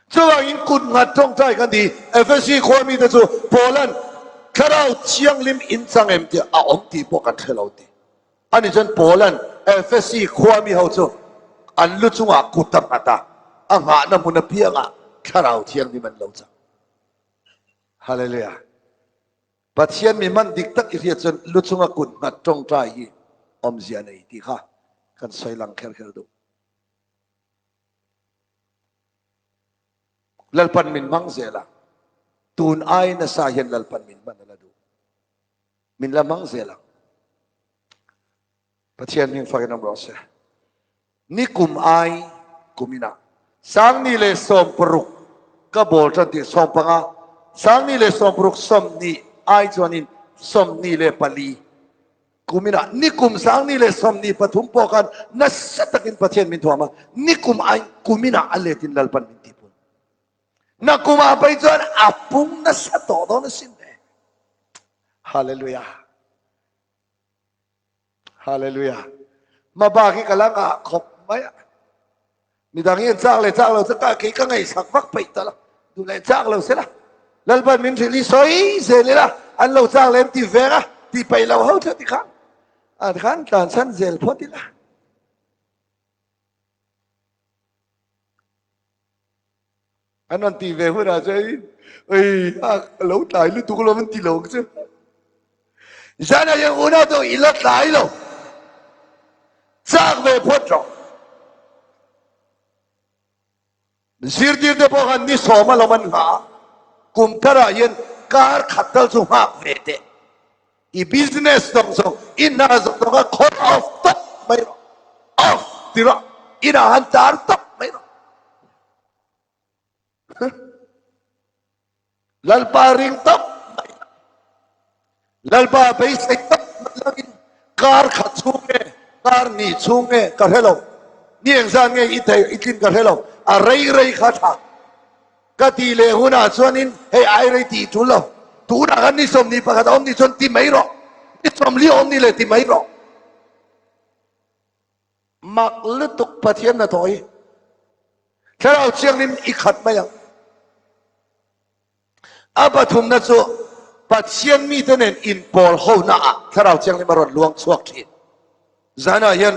S1: Chuvangin kut nghat tawngtai kan ti. Efesi khua mite chu Paula'n Thlarau Thianghlim in chang em tih a awm tih pawh kan hre lo ti. Ani chuan Paula'n Efesi khua mi ho chu an lu chungah kut a nghat a, a nghahna hmun apiangah Thlarau Thianghlim an lo chang. Hallelujah. Pathian mi hman dik tak i hriat chuan lu chunga kut nghat tawngtai hi awmzia nei tih kha kan sawi lang kher kher duh. Lalpan min hmang zel a, tun ai nasa hian Lalpan min hman a la duh. Min la hmang zel ang. Pathian hming fakin awm rawh se. Nikum ai kum inah sangni leh 60 ka bawl tan tih 15 sangni leh 60 20 ai chuanin 24 kum inah nikum sangni leh 23 pawh khan nasa takin Pathian min thuam a, nikum ai kum inah a letin Lalpan min tihpun. Nakum ah phei chuan a pung nasa tawh dawn asin le. Hallelujah. Hallelujah. Hmabak hi ka la ngah khawp mai a. Midang hi an chak leh chak lo chu ka kei ka ngaihsak vak peih ta lo. Duh leh chak lo sela. Lalpan min hrilh hi sawi zel ila an lo chak leh an ti veng a, ti peih lo ho chu tikhan a tikhan tlansan zel phawt ila. An rawn tih ve hunah chuan ei a lo tlai lutuk lo an ti lo ang chu. Zanah hian unau te i la tlai lo. Chak ve phawt rawh. Zirtir te pawh khan ni sawm a lawm an nghah a. Kum tharah hian kar khat tal chu nghak ve teh. I business zawng zawng i hna zawng zawng a khawr off tawp mai rawh. Off ti rawh. Inah han tar tawp mai rawh. Lalpa ring tawp mai la. Lalpa beisei tawp mai langin kar khat chhung nge kar ni chhung nge ka hre lo. Ni engzat nge i thei i tlin ka hre lo. A rei rei kha tha. Ka tih leh hunah chuanin hei ai rei tih tul lo. Tunah khan ni 21 a awm ni chuan ti mai rawh. Ni 40 a awm ni leh ti mai rawh. Mak lutuk Pathian hnathawh hi Thlarau Thianghlim i khat mai ang. A pathumna chu Pathian mite nen inpawl hona ah Thlarau Thianghlim a rawn luang chhuak thin. Zanah hian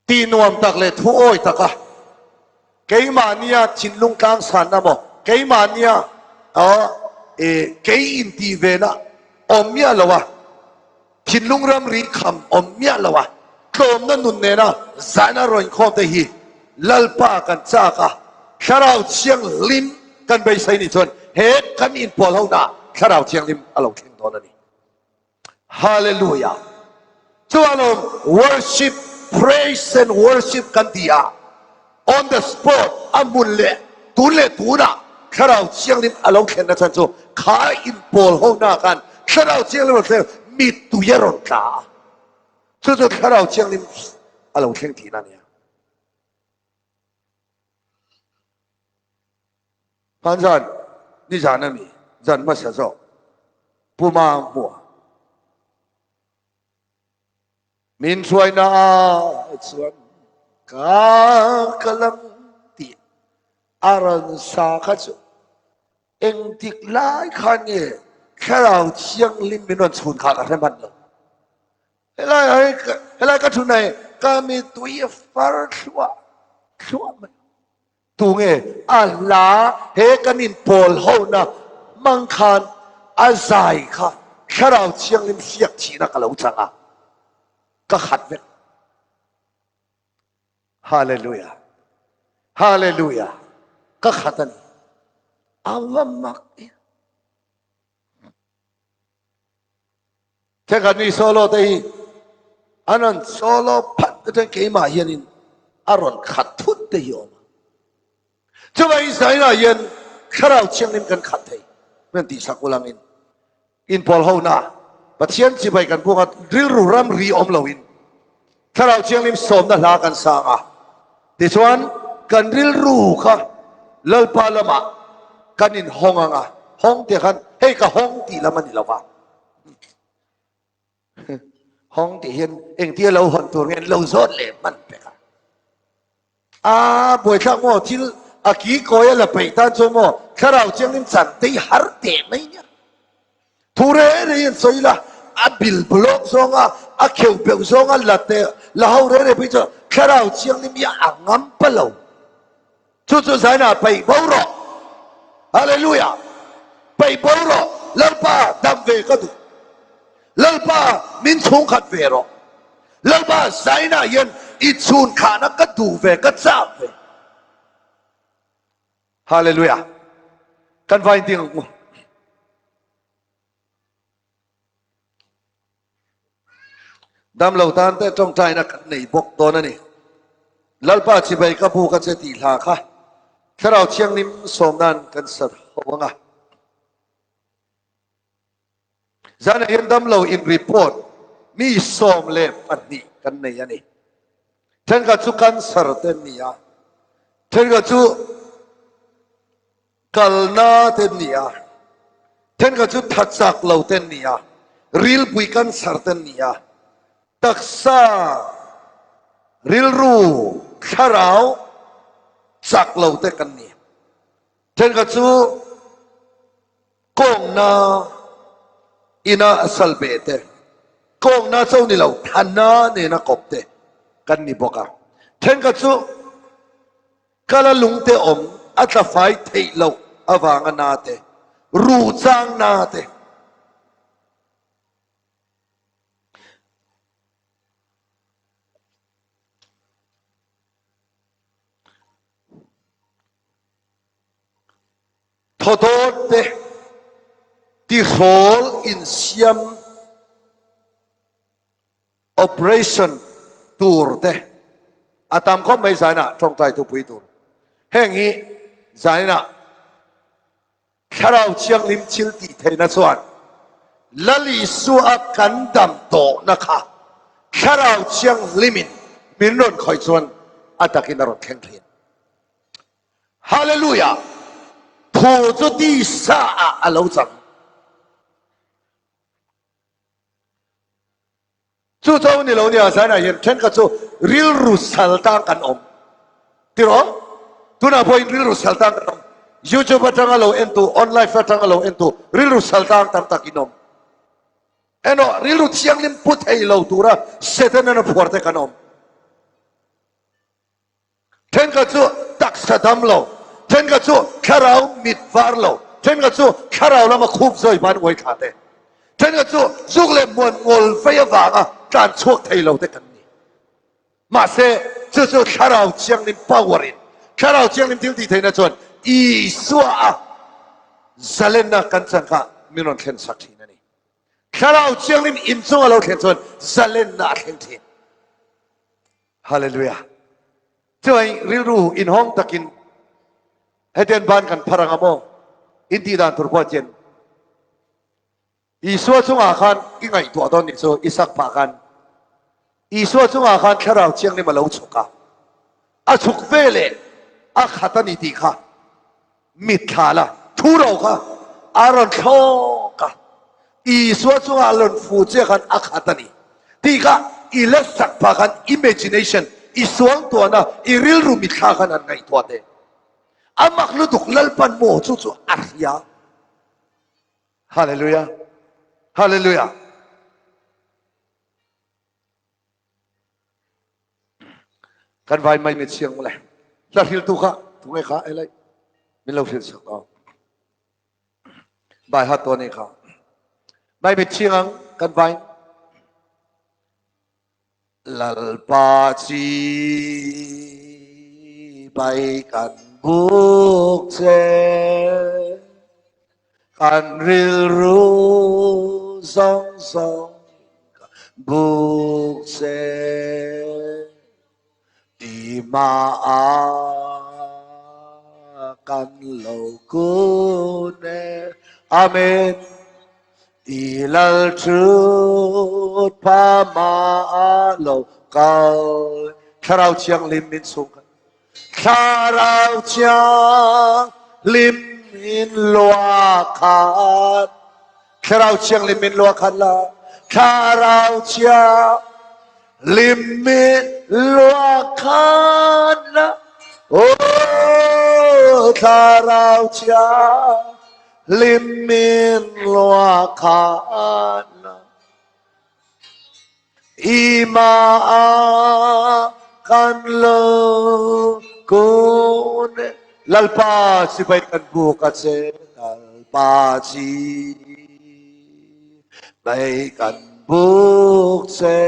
S1: Tih nuam tak leh thu awi taka keimahnia thinlung tlangsanna maw, keimahnia kei intih vena awm miah lo a, thinlung ramri kham awm miah lo a, tlawmna nun nena zaina rawn inkhawm te hi Lalpa kan chak a, Thlarau Thianghlim kan beisei nih chuan. he kan inpawl ho na Thlarau Thianghlim a lo thleng dawn a ni. Hallelujah! Chuan worship, praise and worship kan ti a, on the spot a hmun leh tun leh tunah Thlarau Thianghlim a lo thlen na chhan chu kha inpawl ho na khan Thlarau Thianghlim a rawn thleng mittui a rawn tla a, chu chu Thlarau Thianghlim a lo thleng tihna a nia. Hmanzan nizan a mi zan hmasa zawk Puma hmuah min hruaina ah chuan ka kal ang tih a rawn sa kha chu engtik lai khan nge Thlarau Thianghlim min rawn chhun kha ka hre hman lo. Helai ah hi helai ka thun ai ka mittui a far thluah thluah mai. Tunge a hla he kan inpawl hona hmang khan a zai kha Thlarau Thianghlim hriak thihna ka lo chang a, ka khat vek. Hallelujah! Hallelujah! Ka khat a ni. A va mak em! Thenkhat mi solo te hi an rawn solo phat te chuan keimah hianin a rawn khat thut te hi a awm a. Chuvangin Zainah hian Thlarau Thianghlim kan khat thei min tih sak ulangin inpawl hona Pathian chibai kan buanga rilru ramri awm loin Thlarau Thianghlim sawmna hla kan sang a, tichuan kan rilru kha Lalpa lamah kan inhawng ang a, hawng tih khan hei ka hawng tih lam a ni lo va, hawng tih hian engtia lo hawn tur nge an lo zawt leh hman pek a. A buaithlak maw thil a ki kawi a la peih tan chuan maw Thlarau Thianghlim chan te hi har teh mai nia. Thu reng reng hian sawi ila, a bil blawk zawnga, a kheuh beuh zawnga la te, la ho reng reng phei chuan Thlarau Thianghlim hi a ngam pa lo. Chu chu zainah paih bo rawh. Hallelujah! Paih bo rawh, Lalpa dam ve ka duh. Lalpa min chhungkhat ve rawh. Lalpa zainah hian i chhunkhahna ka duh ve, ka chak ve. Hallelujah! Kan vain ding ang u. Damlo tan te tawngtaina kan nei bawk dawn a ni. Lalpa chibai ka buk a che tih hla kha Thlarau Thianghlim sawm nan kan sa ho ang a. Zanah hian damlo in report mi 12 kan nei a ni. Thenkhat chu cancer te an ni a, thenkhat chu kalna te an ni a, thenkhat chu tha chak lo te an ni a, rilpui cancer te an ni a, taksa, rilru, thlarau chak lo te kan ni. Thenkhat chu Kawngna ina a sal ve te, kawngna cho ni lo thana nena kawp te kan ni bawk a. Thenkhat chu kala lungte awm a tla fai theih loh avanga na te, ru chang na te. Thaw dawt te tihrawl insiam operation tur te a tam khawp mai zainah tawngtai thupui tur. Heng hi zainah Thlarau Thianghlim thil tih theihna chuan Lal Isua kan dam tawhna kha Thlarau Thianghlimin min rawn khawih chuan a takin a rawn thleng thin. Hallelujah! Thu chu tisa ah a lo chang. Chu cho ni lo nia zainah hian thenkhat chu rilru sal tang kan awm. Tiraw? Tunah pawhin rilru sal tang kan awm. YouTube atanga lo entu, online atanga lo entu, rilru sal tang tam tak in awm. Eno, rilru thianghlim pu thei lo tura Satan-an a phuar te kan awm. Thenkhat chu taksa dam lo, thenkhat chu thlarau mit var lo, thenkhat chu thlarau lama khup zawi ban uai thla te, thenkhat chu zuk leh muan ngawl vei avanga tlan chhuak thei lo te kan ni. Mahse, chu chu Thlarau Thianghlim power in, Thlarau Thianghlim thil tih theihna chuan Isua a. Zalenna kan chan kha min rawn thlen sak thin a ni. Thlarau Thianghlim inchung a lo thlen chuan zalenna a thleng thin. Hallelujah. Chuai rilru inhawng takin hetian ban kan phar anga maw? In tih dan tur pawh chian Isua chungah khan i ngaihtuah dawn nih chu i sak phah khan Isua chungah khan Thlarau Thianghlim a lo chhuk a, a chhuk ve leh a khat a ni tih kha mitthla la thu ro kha a rawn thlawk a, Isua chungah a rawn fu chiah khan a khat a ni tih kha i la sak phah khan imagination i suangtuahna i rilru mitthla khan han ngaihtuah teh. A mak lutuk Lalpan maw chu chu a hria. Hallelujah. Hallelujah. Kan vai mai mi chiang le. La hril tu kha tu nge kha elai. Min lo hril sak to. Bai hat to ni kha. Mai mi chiang ang kan vai. Lalpa chi bai kan buk che kan rilru zawng zawng kan buk che ti ma a kan lo kun e. Amen. I lal thut pha ma lo kal. Thlarau Thianghlim min chung khat. Thlarau Thianghlim min lua khat. Thlarau Thianghlim min lua khat la. Thlarau Thianghlim min lua khat la. Oh, Thlarau Thianghlim Lim min lua khan i ma a kan lo kun Lalpa sipai kan buk a che Lalpa chi bai kan buk che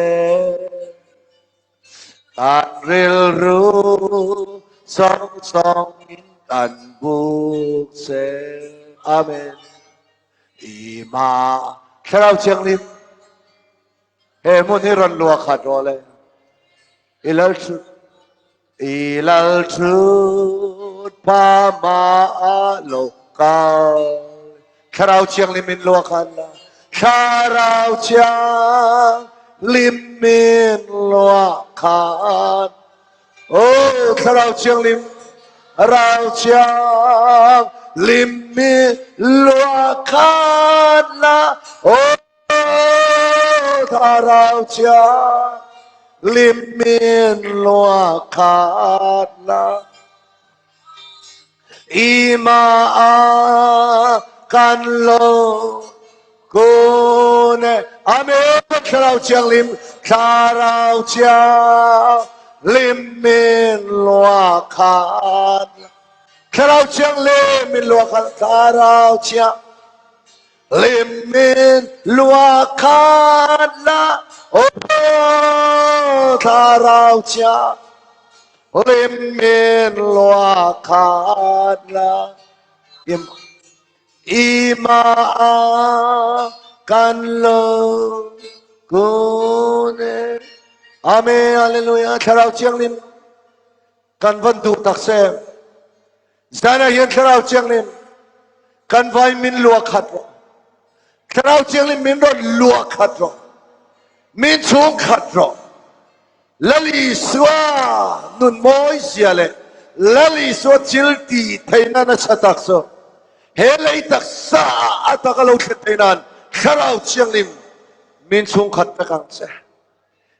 S1: Kan rilru zawng zawngin kan buk che. Amen. I ma Thlarau Thianghlim he hmun hi rawn luah khat rawh le. I lal thut i lal thut pa ma a lo kal. Thlarau Thianghlim in luah khan la. Thlarau Thianghlim in luah khan. Oh, Thlarau Thianghlim, Rau Thianghlim in luah khan la. Oh, Thlarau Thianghlim in luah khan la. I ma a kan lo kun e. Amen. Thlarau Thianghlim, Thlarau Thianghlim min lua khan. Thlarau Thianghlim min lua khan. Thlarau Thianghlim min lua khan la. Oh, Thlarau Thianghlim Lim min lua khat la im i ma a kan lo kun e. Amen, hallelujah. Thlarau Thianghlim kan van duh tak se. Zan ah hian Thlarau Thianghlim kan vai min lua khat rawh. Thlarau Thianghlim min rawn lua khat rawh. Min chung khat rawh. Lal Isua nun mawi zia leh Lal Isua thil tih theihna nasa tak chu he lei taksa ah a tak a lo thlen theih nan Thlarau Thianghlim min chhungkhat vek ang che.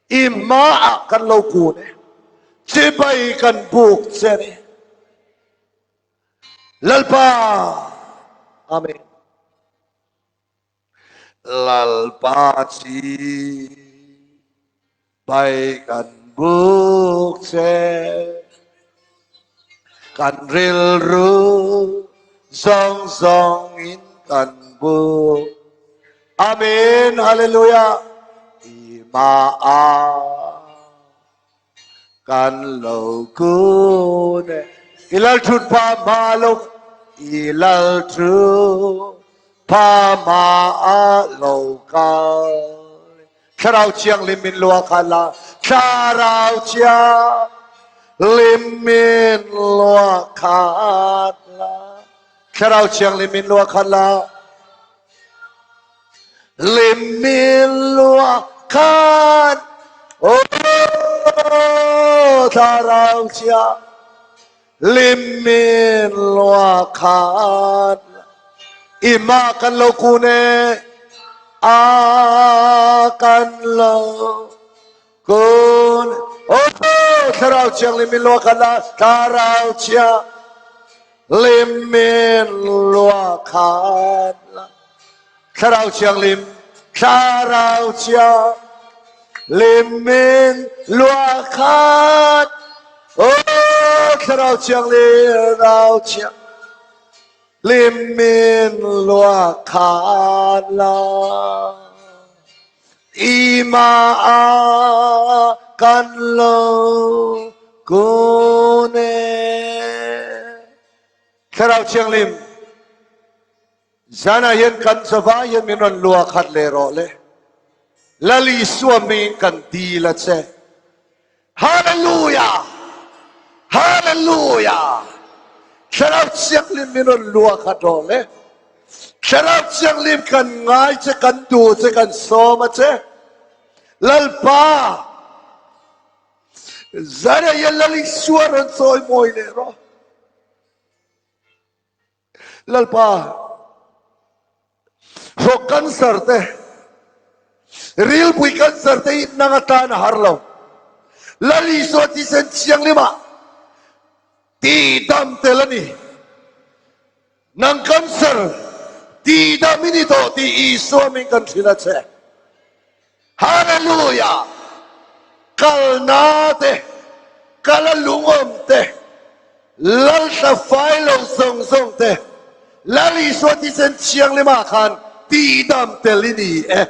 S1: I hma ah kan lo kun e, chibai kan buk che a ni. Lalpa, Amen. Lalpa chi bai kan buk che kan rilru zawng zawng in kan buk Amen Hallelujah i ma a kan lo kun e i lal thut pa ma lo. I lal chu Phama a lo kal. Thlarau Thianghlim min luah khat la, Thlarau Thianghlim min luah khat la, Thlarau Thianghlim min luah khat la, Lim min luah khat, Oh Thlarau Thiang. Lim min lua khat i ma kan lo kun e a kan lo kun oh thlarau thianghlim min lua khat la thlarau thianghlim min lua khat la thlarau thianghlim thlarau thianghlim min lua khat oh thlarau thianghlim rau thianghlim min lua khat la ima a kan lo kune thlarau thianghlim Zan ah hian kan chawva hian min rawn lua khat leh rawh le. Lal Isua hmingin kan dil a che. Hallelujah! Hallelujah! Thlarau Thianghlim min rawn lua khat rawh le. Thlarau Thianghlim kan ngai che, kan duh che, kan sawm a che. Lalpa, zan ah hian Lal Isua rawn chawi mawi leh rawh. Lalpa, hrawk cancer te, rilpui cancer te hi nang atan a har lo. Lal Isua thisen thianghlimah tihdam tel a ni. Nang cancer tihdam i ni tawh tih Isua min kan hrilh a che. Hallelujah! Kalna te, kala lungawm te, Laltla fai lo zawng zawng te, Lal Isua thisen thianghlimah khan tihdam tel i ni e.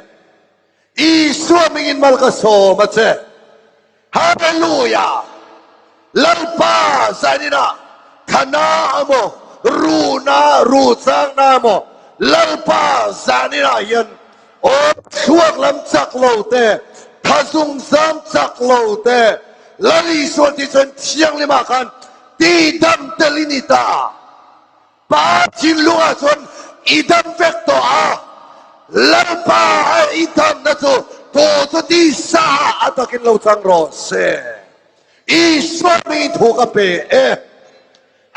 S1: Isua hmingin mal ka sawm a che. Hallelujah! Lalpa zaninah thana emaw, ruhna, ruhchangna emaw, Lalpa zaninah hian aw thluak lam chak lo te, thazung zam chak lo te, Lal Isua thisen thianghlimah khan tihdam tel i ni ta. Pa thinlungah chuan i dam vek tawh a, Lalpa a i damna chu tu chu tisa ah a takin lo chang rawh se. Isua hmingin thu ka pe e.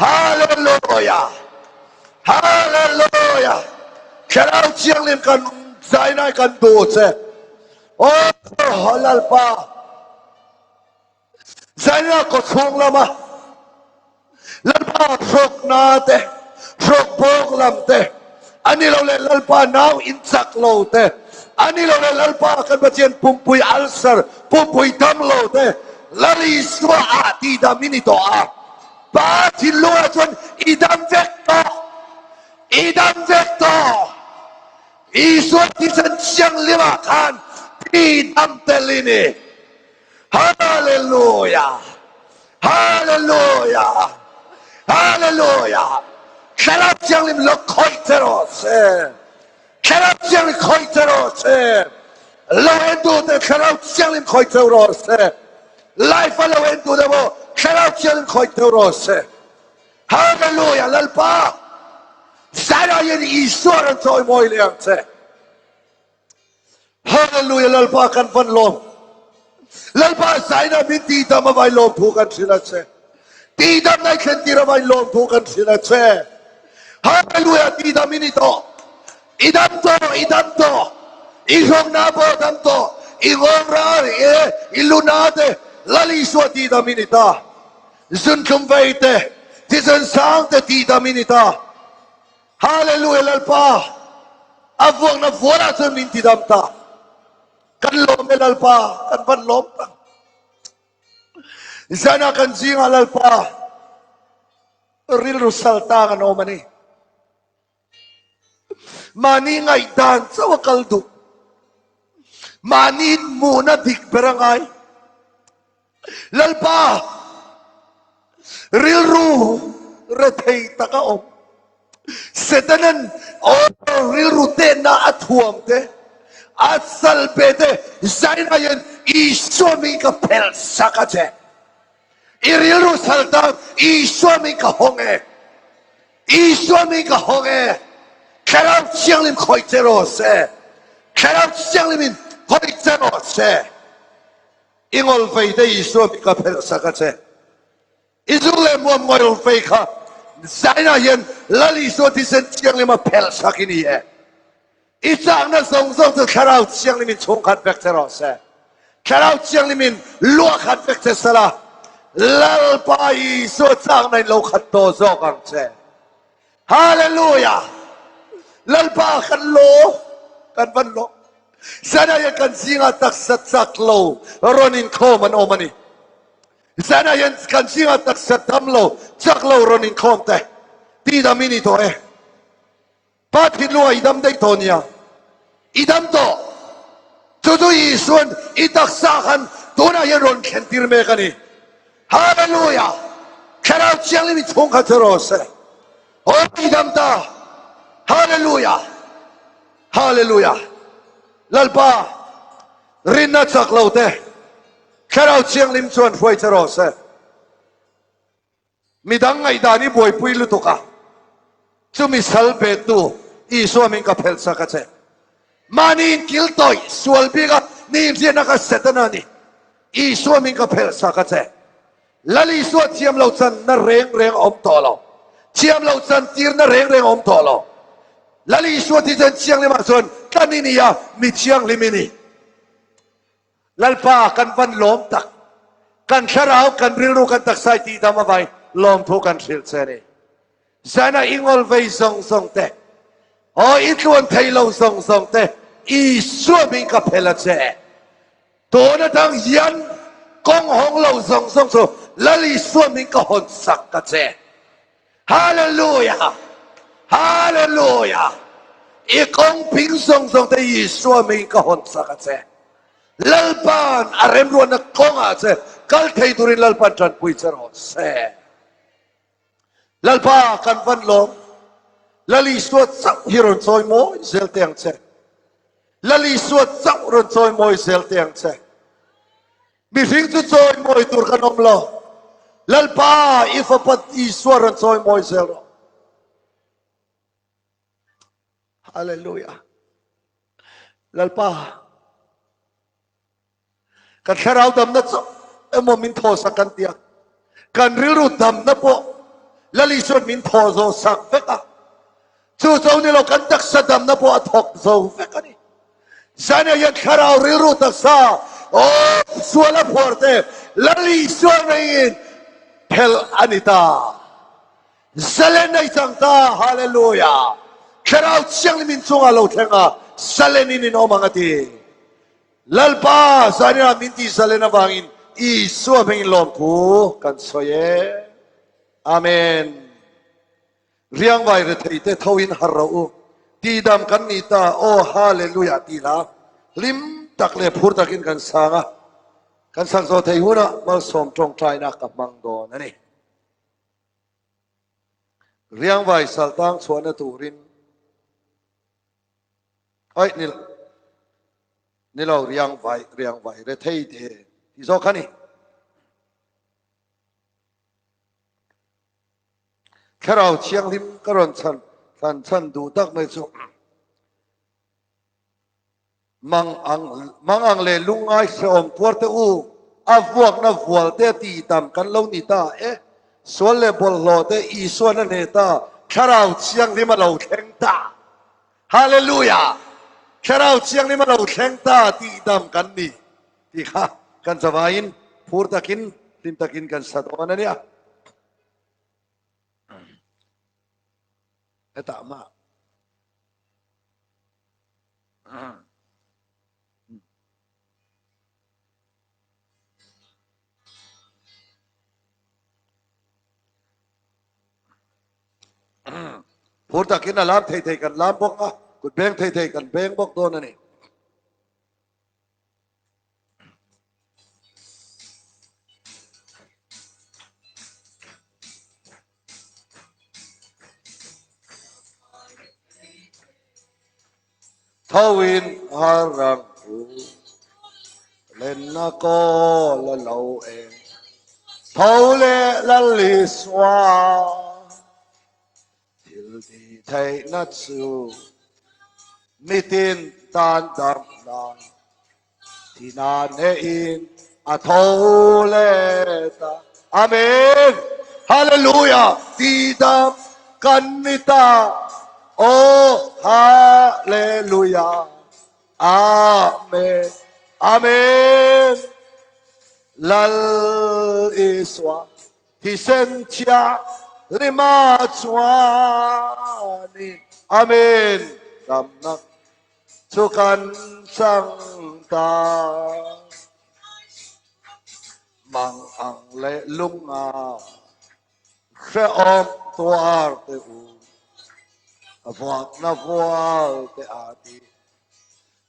S1: Hallelujah! Hallelujah! Thlarau Thianghlim kan zainai kan duh che. Oh Lalpa! Zaina kawchhung lama Lalpa hrawkna te, hrawk bawk lam te, a ni lo leh Lalpa nau in chak lo te, a ni lo leh Lalpa kan Pathian pumpui ulcer, pumpui dam lo te, Lal Isua ah tihdam i ni tawh a, Pa thinlungah chuan i dam vek tawh, i dam vek tawh. Isua thisen thianghlimah khan tihdam tel i ni. Hallelujah! Hallelujah! Hallelujah! Thlarau Thianghlim lo khawih che rawh se. Thlarau Thianghlim khawih che rawh se. Lo en duh te Thlarau Thianghlim khawih cheu rawh se. Life a lo en duh te pawh Thlarau Thianghlim khawih cheu rawh se. Hallelujah! Lalpa, zaiah hian Isua rawn chawimawi leh ang che. Hallelujah Lalpa kan van lawm. Lalpa zaina min tihdam avai lawm thu kan hrilh a che. Tihdam nai thlen tir avai lawm thu kan hrilh a che. Hallelujah tihdam i ni tawh. I dam tawh, i dam tawh. I hlawkna pawh dam tawh. I ngawng ra e, i luna te Lal Isua tihdam i ni ta. Zunthlum vei te, thisen sang te tihdam i ni ta. Hallelujah Lalpa a vuakna vualah chuan min ti dam ta. Kan lawm e Lalpa, kan van lawm tak. Zana kan zingah Lalpa rilru sal tang an awm a ni. Mahni ngaihdan chauh a kal duh. Mahni hmuhna dik ber a ngai. Lalpa rilru rethei tak a awm. Setanan aw rilru tehna a thuam te, a sal pe te zaina hian Isua hming ka phelh sak a che. I rilru sal tang Isua hming ka hawng e. Isua hming ka hawng e. Thlarau Thianghlim khawih che rawh se. Thlarau Thianghlim in khawih che rawh se. I ngawlvei te Isua hming ka phelh sak a che. I zu leh muam ngawlvei kha zainah hian Lal Isua thisen thianghlim a phelh sak i ni e. I chakna zawng zawng chu Thlarau Thianghlim in chhungkhat vek che rawh se. Thlarau Thianghlim in luah khat vek che sela, Lalpa Isua chakna in lo khat tawh zawk ang che. Hallelujah! Lalpa kan lawm, kan van lawm. Zanah hian kan zingah taksa chak lo rawn inkhawm an awm a ni. Zanah hian kan zingah taksa dam lo, chak lo rawn inkhawm te, tihdam i ni tawh e. Pa thinlungah i dam daih tawh nia, i dam tawh. Chu chu Isua'n i taksa khan tunah hian rawn thlen tir mek a ni. Hallelujah! Thlarau Thianghlim i chhung kha chu rawh se. Aw i dam ta. Hallelujah! Hallelujah! Lalpa, rinna chak lo te, Thlarau Thianghlim chuan hruai che rawh se. Midang ngaihdan i buaipui lutuk a, chumi sal bettu Isua min ka phelh sak a che. Mahni in kil tawih sual bik a, ni inhriatna kha Setana a ni. Isua min ka phelh sak a che. Lal Isua thiam lo channa reng reng a awm tawh lo. Thiam lo chan tirna reng reng a awm tawh lo. Lal Isua thisen thianghlimah chuan tlan i ni a, mi thianghlim i ni. Lalpa kan van lawm tak. Kan thlarau, kan rilru, kan taksa i tihdam avai lawmthu kan hrilh che a ni. Zana i ngawl vei zawng zawng te, aw i tluan thei lo zawng zawng te Isua hming ka phel a che. Tun atang hian kawng hawng lo zawng zawng chu Lal Isua hming ka hawn sak ka che. Hallelujah! Hallelujah! I kawng ping zawng zawng te Isua hmingin ka hawn sak a che. Lalpa'n a remruatna kawngah che kal thei turin Lalpa'n tanpui che rawh se. Lalpa kan van lawm. Lal Isua chauh hi rawn chawi mawi zel teh ang che. Lal Isua chauh rawn chawi mawi zel teh ang che. Mihring chu chawimawi tur kan awm lo. Lalpa, i fapa Isua rawn chawimawi zel rawh. Hallelujah. Lalpa, kan thlarau damna chu emaw min thaw sak kan tia. Kan rilru damna pawh Lal Isuan min thaw zo sak vek a. Chu cho ni lo kan taksa damna pawh a thawk zo vek a ni. Zania hian thlarau rilru taksa aw sual a phuar te Lal Isua ngeiin phelh a ni ta. Zalen a i chang ta, Hallelujah! Thlarau Thianghlim in chungah lo thleng a, zalen in in awm ang a ti. Lalpa Zania min tih zalen avangin Isua hmingin lawmthu kan sawi e. Amen. Riangvai rethei te tho in har rawh u, tihdam kan ni ta, aw Hallelujah tih hla hlim tak leh phur takin kan sang a, kan sak zawh thei hunah malsawm tawngtaina ka hmang dawn a ni. Riangvai saltang chhuahna turin aih ni ni lo riangvai riangvai rethei te tih zawk kha ni. Thlarau Thianghlim ka rawn chhan thlan chhan duh tak mai chu mang ang mang ang leh lungngai hrehawm tuar te u a vuakna vual te tih tam kan lo ni ta e sual leh bawlhhlawh te Isuan a hneh ta Thlarau Thianghlim a lo thleng ta Hallelujah Thlarau Thianghlim a lo thleng ta tih dam kan ni tih kha kan zavaiin phur takin hlim takin kan sa dawn a nia. Hetah mah. Phur takin a lam thei thei kan lam bawk a, kut beng thei thei kan beng bawk dawn a ni. Thoin har ang u. Lenna kawl a lo eng. Tho leh Lal Isua. Thil tih theihna chu mitin tan damna thina neiin a tho leh ta. Amen! Hallelujah! Tidam kan ni ta. Aw Hallelujah! Amen! Amen! Lal Isua Thisen chhia lima chuanin Amen damna chu kan chang ta. Mang ang leh lunga hrehawm tuar te u, a vuakna vual te a ti.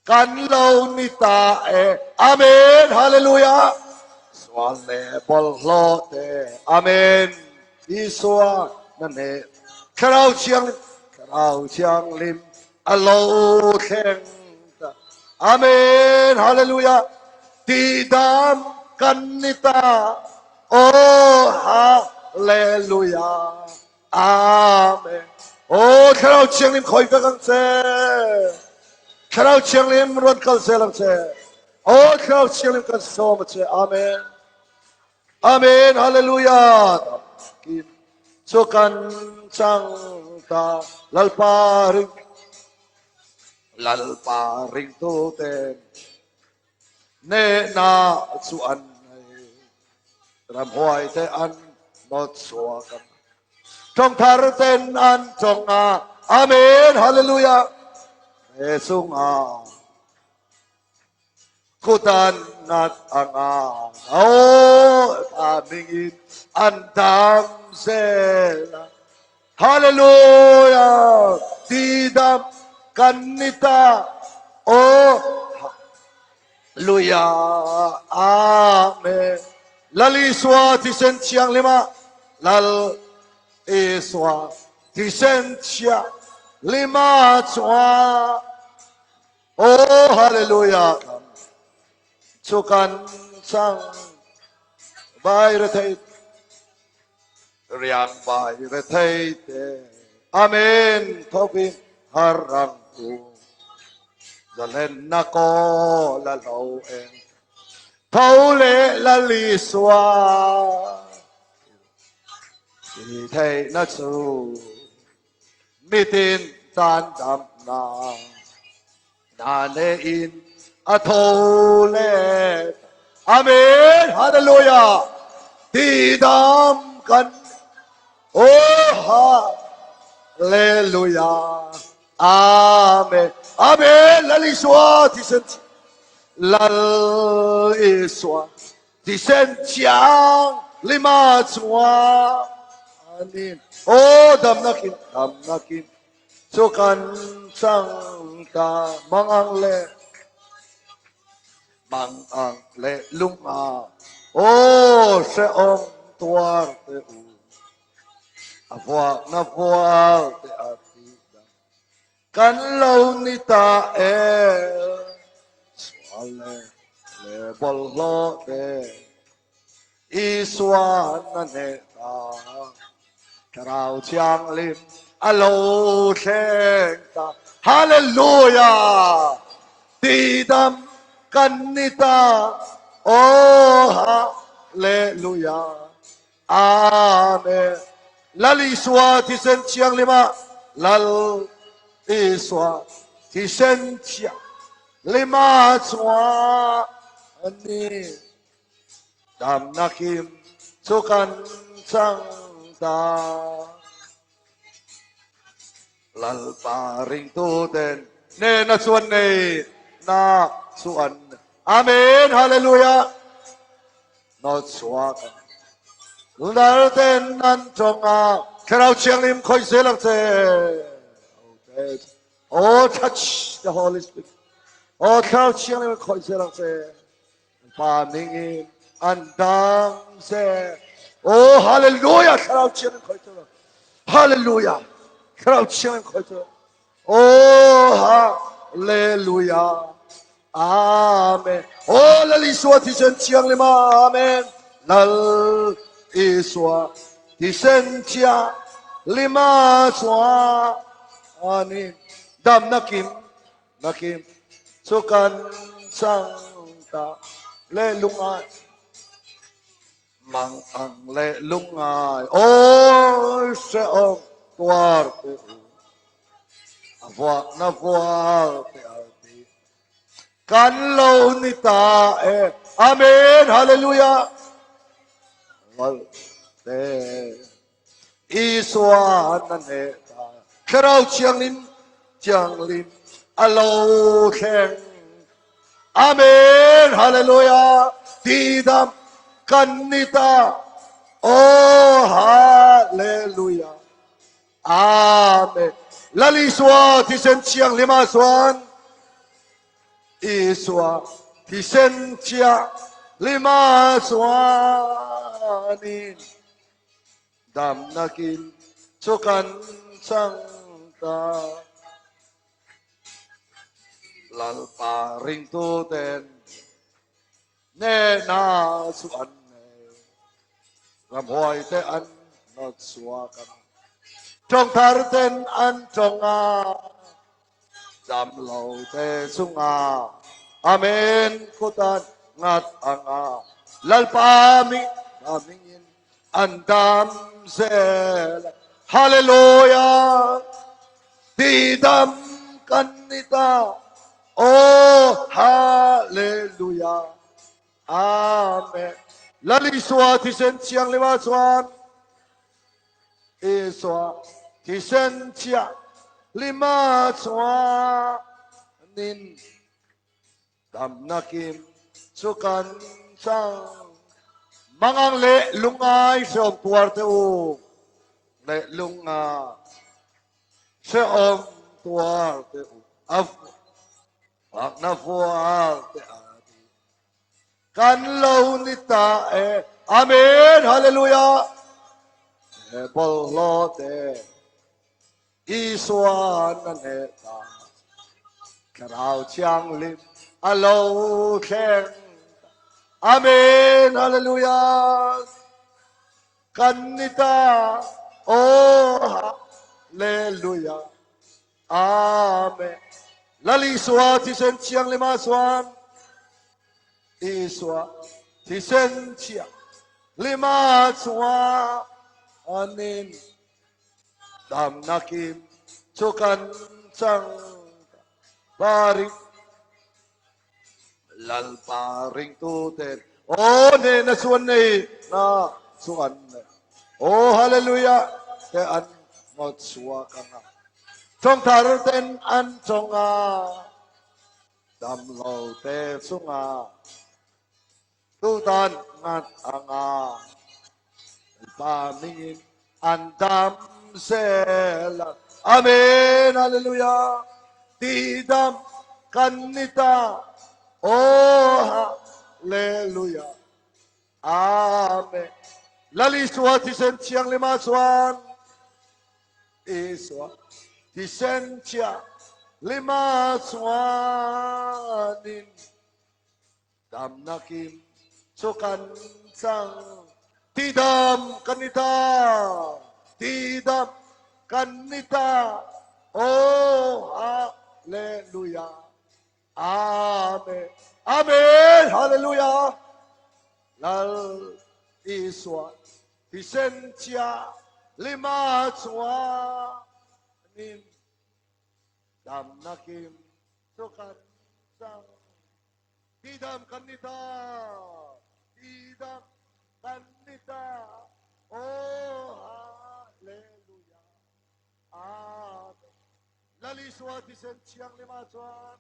S1: Kan lo ni ta e. Amen Hallelujah Sual leh bawlhhlawh te Amen Isua na hneh Thlarau Thianghlim Thlarau Thianghlim a lo thleng ta Amen Hallelujah Tihdam kan ni ta Aw Hallelujah Amen. Aw Thlarau Thianghlim khawi vek ang che. Thlarau Thianghlim rawn kal zel ang che. Aw Thlarau Thianghlim kan sawm a che. Amen. Amen. Hallelujah. Kim chu kan chang ta Lalpa ring Lalpa ring tu ten Hnehna chu an nei. Ramhuai te an nawt chhuak a. Tawng thar ten an tawng a. Amen Hallelujah. He chunga kut an ngat anga. Aw a mingin an dam zel a. Hallelujah! Tidam kan ni ta. Aw Hallelujah! Amen. Lal Isua thisen thianghlima Lal Isua thisen thianghlima chuan Aw Hallelujah! Chu kan chang vai rethei Riang vai rethei te Amen Thovin har ang u Zalenna kawl a lo eng Tho leh Lal Isua Ti theihna chu Mitin tan damna Na neiin a tho leh Amen Hallelujah Tidam kan Oh Hallelujah Amen Amen Lal Isua thisen Lal Isua Thisen thiang lima chungah anin Aw damna kim damna kim Chu kan chang ta mangang leh mangang leh lunga aw hrehawm tuar te u a vuakna vual te a ti dang kan lo ni ta e sual leh leh bawlhhlawh te Isuan a hneh ta. Thlarau Thianghlim a lo thleng ta. Hallelujah! Tidam kan ni ta. Aw Hallelujah! Amen. Lal Isua thisen thianghlima Lal Isua thisen thianghlima chuan a ni. Damna kim chu kan chang ta. Lalpa ringtu ten nena chuan nei na chu an Amen Hallelujah Nawt chhuak Lundar ten an tawng a Thlarau Thianghlim khawih zel ang che Oh touch the Holy Spirit Oh Thlarau Thianghlim khawih zel ang che Pa mingin an dam zel. Oh hallelujah thlarau thianghlim khoi tu. Hallelujah thlarau thianghlim khoi tu. Oh ha. Hallelujah. Amen. Oh, Lal Isua thisen thianghlim Amen. Lal Isua thisen thianghlim a chuanin damna kim na kim chu kan chang ta le lungai mang ang le lungai ôi sẽ ôm tuar te u a vuak na vuak te a ti kan lo ni ta e amen hallelujah wal te Isua na ne ta thlarau thianghlim thianghlim a lo thleng Amen Hallelujah tidam kan ni ta Oh Hallelujah Amen Lal Isua thisen thianghlim ah chuan Isua thisen thianghlim ah chuanin damnakin chu kan chang ta. Lalpa ringtu ten hnehna chu an nei. Ramhuai te an hnawt chhuak a, tawngthar ten an tawng a, damlo te chunga Amen khutan ngat anga Lalpa mi amingin an dam zel. Hallelujah! Tidam kan ni ta. Oh, hallelujah. Amen. Lal Isua thisen thianghlim ah chuan Isua thisen thianghlim ah chuanin Damna kim chu kan chang. Mangang leh lungngai hrehawm tuar te u leh lungnga hrehawm tuar te u a fakna vual te a ni. Kan lo ni ta e. Amen Hallelujah. He bawlhhlawh te Isuan a hneh ta. Thlarau Thianghlim a lo thleng ta. Amen Hallelujah. Kan ni ta. Oh Hallelujah. Amen. Lal Isua thisen Thianghlim ah chuan Isua thisen Thianghlim ah chuanin Damna kim chu kan chang paring Lalpa ringtu ten aw hnehna chu an nei na chu an nei aw hallelujah te an ngawt chhuak anga tawngthar ten an tawng a damlo te chunga Tutan ngat anga Pa mingin an dam zel a. Amen Hallelujah Tidam kan ni ta Oh Hallelujah Amen Lal Isua thisen thianghlim ah chuan Isua thisen thianghlim ah chuanin Damna kim chu kan chang. Tidam kan ni ta, tidam kan ni ta, Oh Hallelujah, Amen, Amen, Hallelujah. Lal Isua thisen chia lima chuanin damna kim chu kan chang. Tidam kan ni ta, tidam kan ni ta, Oh Hallelujah, Amen. Lal Isua thisen thianghlim ah chuan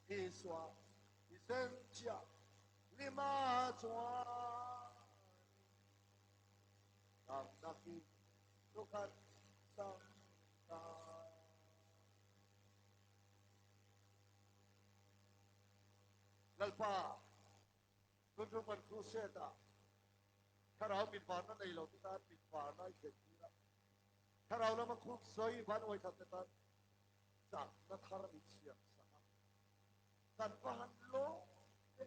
S1: Isua thisen thianghlim ah chuan damnak in cu kan cang ta. Lalpa, tuntum kan crusade ah thlarau mitvarna nei lo te tan mitvarna i thlen tir a, thlarau lama khuk sawi van uai khat te tan Chakna thar min siam sak a, kan va han lawm e.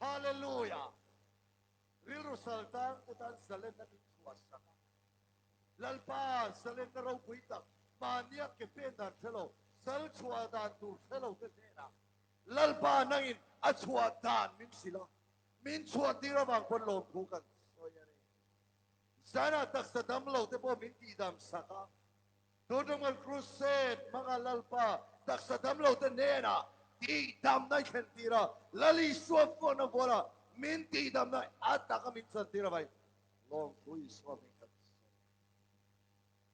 S1: Hallelujah! Rilru sal tang te tan zalenna min chhuah sak a. Lalpa zalenna ropui tak mahnia ke pen dan hre lo, sal chhuah dan tur hre lo te hnenah Lalpa nangin a chhuah dan min hrilh a, min chhuah tir avang pawn lawmthu kan sawi a ni. Zanah taksa dam lo te pawh min tihdam sak a. Tundungal Crusade hmanga Lalpa taksa damlo te hnenah tihdamna i thlen tir a, Lal Isua phone a vual a, min tihdamna a taka min chan tir a vai. Lawmthu Isua min kan sawi.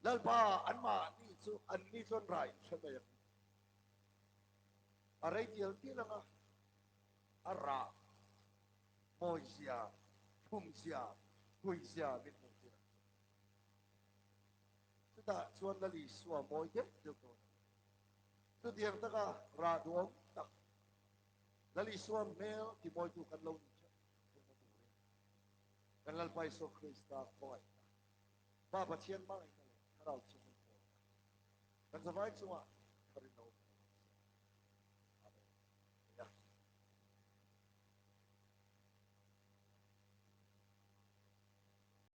S1: Lalpa anmahni chu anni chuan rai in hre mai ang. A rei tial tial anga a rah mawizia, thlumzia, tuizia min hmuh tir ang chu. Chutah chuan Lal Isua mawi deuh deuh dawn a ni. Chutiang taka rah duhawm tak Lal Isua hmel timawitu kan lo ni theuh theihna turin kan Lalpa Isua Krista khawngaihna, Pa Pathian hmangaihna leh Thlarau Thianghlim pawlna kan zavai chungah tharin a awm.